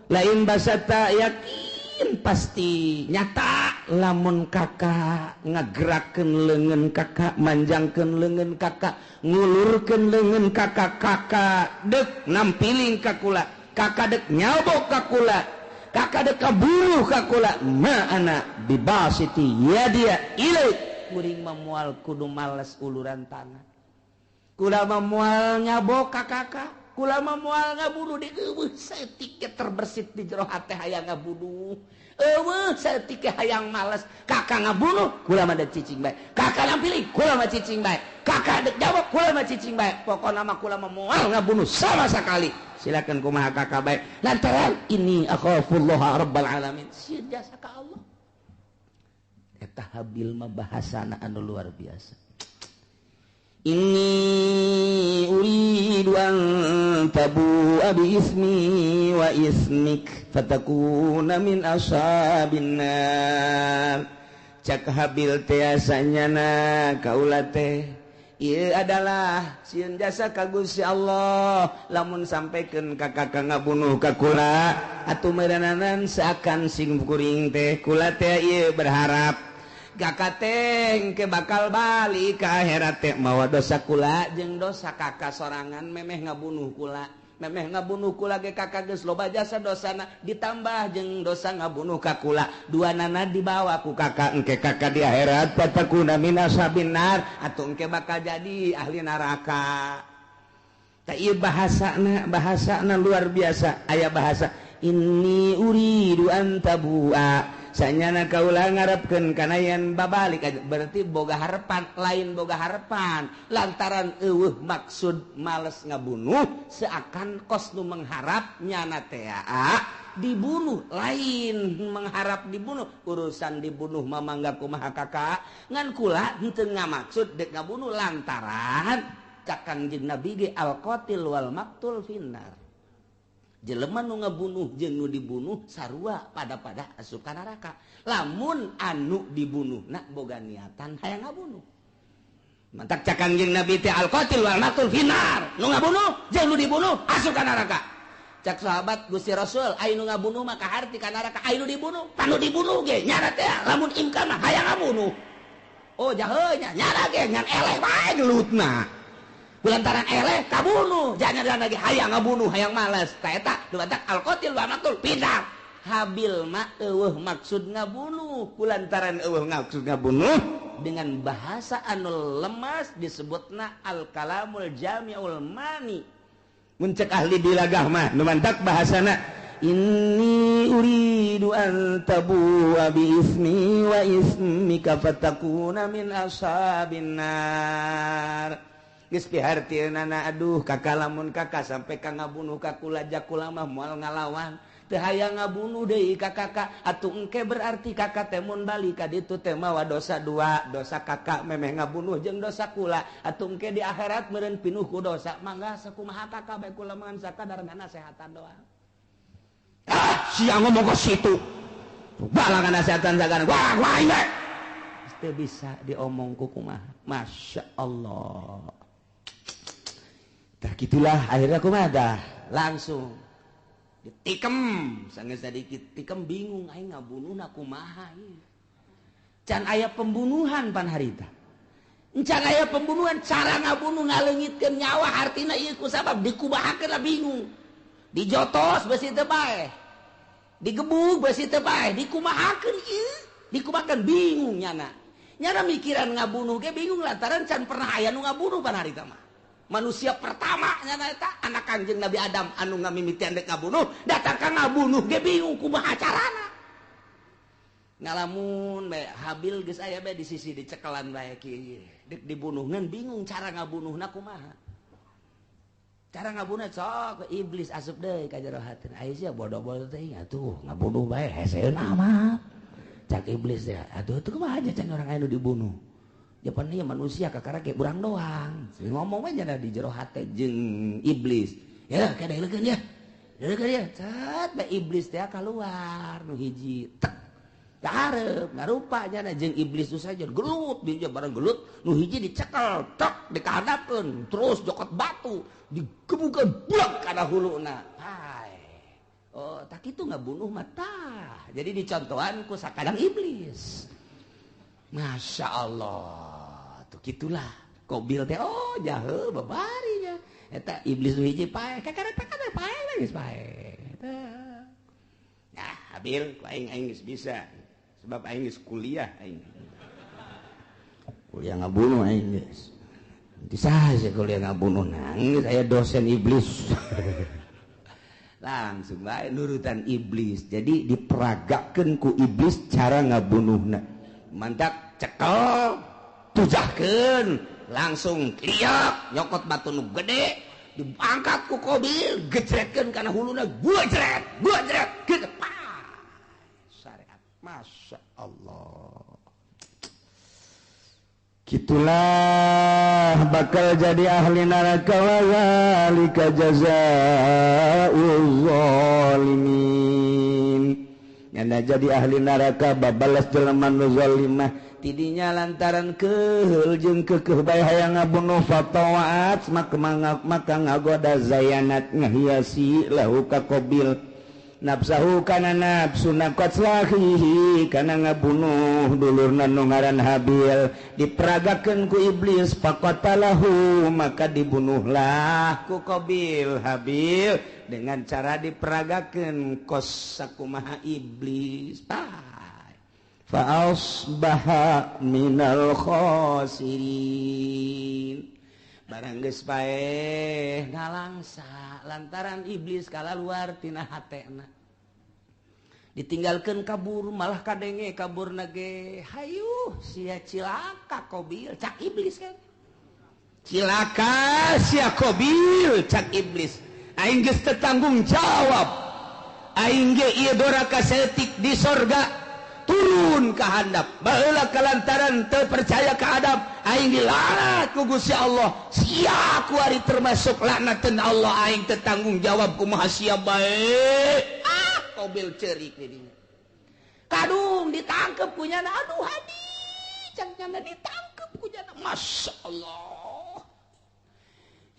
Lain basatta yakin pasti nyata lamun kakak ngagerakeun leungeun kakak, manjangkeun leungeun kakak, ngulurkeun leungeun kakak, kakak dek nampiling ka kula, kakak dek nyabok ka kula, kakak dek kaburuh ka kula, ma ana bibasiti yadia ilaik. Kuring mah moal kudu males uluran tangan, kula mah moal nyabok ka kakak, kula mah moal ngabunuh di eueuh saeutik terbersit di jero hate hayang ngabunuh. Eueuh saeutik hayang males, kakak ngabunuh kula mah dek cicing bae, kakak nampiling kula mah cicing bae, kakak dek jawab kula mah cicing bae, pokona mah kula mah moal ngabunuh sama sekali. Silakan kumaha kakak bae, lantaran ini akhafullah rabbal alamin, sieun jasa ka Allah. Eta Habil mah bahasana anu luar biasa. Inni uridu an tabu'a bi ismi wa ismik fatakuna min ashabin nar. Cak Habil teh asanyana kaula teh Ieu adalah sieun jasa ka Gusti Allah lamun sampaikan ka kakak ngabunuh ka kula atuh meureunanan seakan sing kuring teh kula teh ieu berharap kakak teh engke bakal balik ka akhirat teh mawa dosa kula jeung dosa kakak sorangan memeh ngabunuh kula memeh ngabunuh kula ge kakak geus loba jasa dosana ditambah jeung dosa ngabunuh ka kula dua nana dibawa ku kakak engke kakak di akhirat fatakuna min ashabin nar atuh engke bakal jadi ahli neraka. Tah ieu bahasana bahasana luar biasa aya bahasa inni uridu an tabua sanyana kaula ngarepkeun kana yen babalik berarti boga harepan lain boga harepan lantaran eueuh maksud males ngabunuh seakan kos nu mengharap nyana teh dibunuh lain mengharap dibunuh urusan dibunuh mamangga kumaha kakak ngan kula henteu ngamaksud dek ngabunuh lantaran cak Kangjeng Nabi ge al qatil wal maqtul finnar jelema nu ngabunuh jeung nu dibunuh sarua pada-pada asup ka neraka lamun anu dibunuhna boga niatan hayang ngabunuh mantak cak Kangjeng Nabi teh al qatil wal maqtul finnar nu ngabunuh jeung nu dibunuh asup ka neraka. Cak sahabat Gusti Rasul aya nu ngabunuh mah kaharti ka neraka aya nu dibunuh panu dibunuh ge nyana teh lamun imkan mah hayang ngabunuh oh jahe nya nyana ge ngan eleh bae gelutna lantaran eleh kabunuh jangan lagi hayang ngabunuh hayang malas ta eta nu batak al qatil wa maqtul pindah Habil mah eueuh maksud ngabunuh kulantaran eueuh maksud ngabunuh dengan bahasa anu lemas disebutna al kalamul jami'ul mani mun cek ahli bilagah mah nu mantak bahasana inni uridu an tabu'a bi ismi wa ismika fatakuna min ashabin nar. Geus pihartieunana aduh kakak lamun kakak sampai ka ngabunuh ka kula jakula mah moal ngalawan teu hayang ngabunuh deui ka kakak atuh engke berarti kakak teh mun balik ka ditu teh mawa dosa dua dosa kakak memeh ngabunuh jeung dosa kula atuh engke di akhirat meureun pinuh ku dosa mangga sakumaha kakak bae kula mah sakadar nasehatan doang. Ah sia ngomong ka situ balangan nasehatan sagana wah wah ieu teu bisa diomong ku kumaha. Masya Allah. Tah gitulah akhirnya kumaha dah langsung ditikem sanggeus sadikit tikem bingung aing ngabunuhna kumaha ieu can aya pembunuhan pan harita can aya pembunuhan cara ngabunuh ngaleungitkeun nyawa artina ieu ku sabab dikumahakeun lah bingung dijotos beusi teu bae digebug beusi teu bae dikumahakeun ieu dikumahakeun bingung nyana nyana mikiran ngabunuh ge bingung lantaran can pernah aya nu ngabunuh pan harita mah. Manusia pertama nyana eta anak Kangjeng Nabi Adam anu ngamimitian dek ngabunuh datang ka ngabunuh ge bingung kumaha carana ngalamun bae Habil geus aya bae di sisi dicekelan bae kieu dek dibunuh ngan bingung cara ngabunuhna kumaha cara ngabunuh sok iblis asup deui ka jero hatina aya sia bodoh-bodoh teh atuh ngabunuh bae heseun amat cak iblis teh atuh teu kumaha aja can urang aya nu dibunuh japan ieu manusia kakara ge urang doang ngomong we nya di jero hate jeung iblis ya kada leukeun ya leukeun ya cat bae iblis teh kaluar nu hiji tek kahareup ngarupa nya jeung iblis tu saja gelut dia bareng gelut nu hiji dicekel tek dikahadapkeun terus jokot batu digebukeun blek kana huluna hai oh tak kitu ngabunuh mah tah jadi dicontohan ku sakadang iblis. Masya Allah tuh gitulah Kobil teh oh jahe babarinya eta iblis nu hiji paeh kakara teh paeh geus paeh eta nah Habil ku aing aing geus bisa sebab aing geus kuliah aing kuliah ngabunuh aing geus bisa sih kuliah ngabunuh nangis aya dosen iblis langsung bae nurutan iblis jadi diperagakeun ku iblis cara ngabunuhna mantak cekel tujahkeun langsung liak nyokot batu nu gede diangkat ku Kobil gejretkeun kana huluna gua jret gitu syariat. Masya Allah gitulah bakal jadi ahli neraka wa zalika jazaa'ul zalimin. Nyana jadi ahli neraka babalas jelema nu zalimah tidinya lantaran keheul jeung keukeuh bae hayang ngabunuh fatawaat maka ngagoda zayanat ngahiasi lahu ka Qabil nafsahu kana nafsuna qatlahihi kana ngabunuh dulurna nu ngaran Habil diperagakeun ku iblis faqatalahu maka dibunuhlah ku Qabil Habil dengan cara diperagakeun kos sakumaha iblis fa asbaha minal khasirin barang geus paeh nalangsa lantaran iblis kalaluar tina hatena ditinggalkeun kabur malah kadenge kaburna ge hayuh sia cilaka Qabil cak iblis kan cilaka sia Qabil cak iblis aing geus teu tanggung jawab aing ge ieu doraka saeutik di sorga turun ka handap baheula kalantaran teu percaya ka Adam aing dilaknat ku Gusti Allah sia kuari termasuk laknateun Allah aing teu tanggung jawab kumaha sia bae ah Qabil ceurik di dinya kadung ditangkep ku nyana aduh hadi cang nyana ditangkep ku nyana masyaallah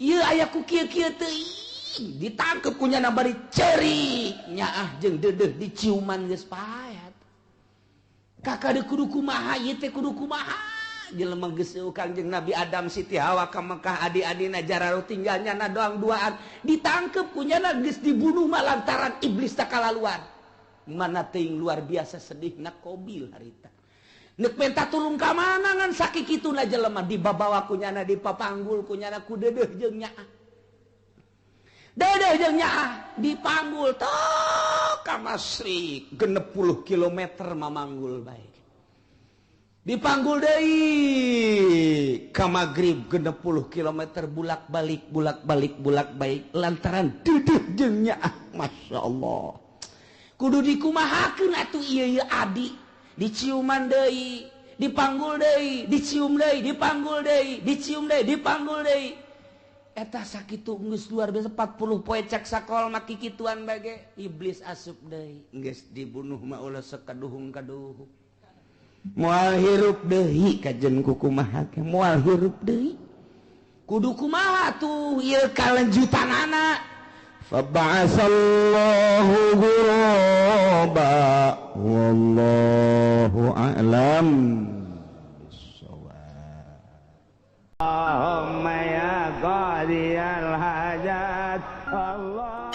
ieu aya ku kieu-kieu teuing ditangkep ku nyana bari ceurik nyaah jeung deudeuh diciuman geus pae kakak de kudu kumaha ieu teh kudu kumaha jelema geus Kangjeng Nabi Adam Siti Hawa ka Mekah adi-adina jararo tinggal nyana doang duaan ditangkep ku nyana geus dibunuh mah lantaran iblis tak kalaluar mana teuing luar biasa sedihna Qabil harita neuk menta tulung ka mana ngan sakikituna jelema dibabawa ku nyana dipapanggul ku nyana ku deudeuh jeung nyaah deudeuh jeung nyaah dipanggul tok ka Masrik 60 km mamanggul bae dipanggul deui ka magrib 60 km bulak-balik bulak-balik bulak-balik lantaran deudeuh jeung nyaah masyaallah kudu dikumahakeun atuh ieu ieu adi diciuman deui dipanggul deui dicium deui dipanggul deui dicium deui dipanggul deui eta sakitu geus luar biasa 40 poe cek sakol mah kikituan bage iblis asup deui geus dibunuh mah ulah sekaduhung-kaduhung moal hirup deui kajen ku kumaha ge moal hirup deui kudu kumaha tuh ieu kalanjutanana fa ba'asallahu ghuraba wallahu a'lam bissawab. Allahumma ya qadiyal hajat Allah.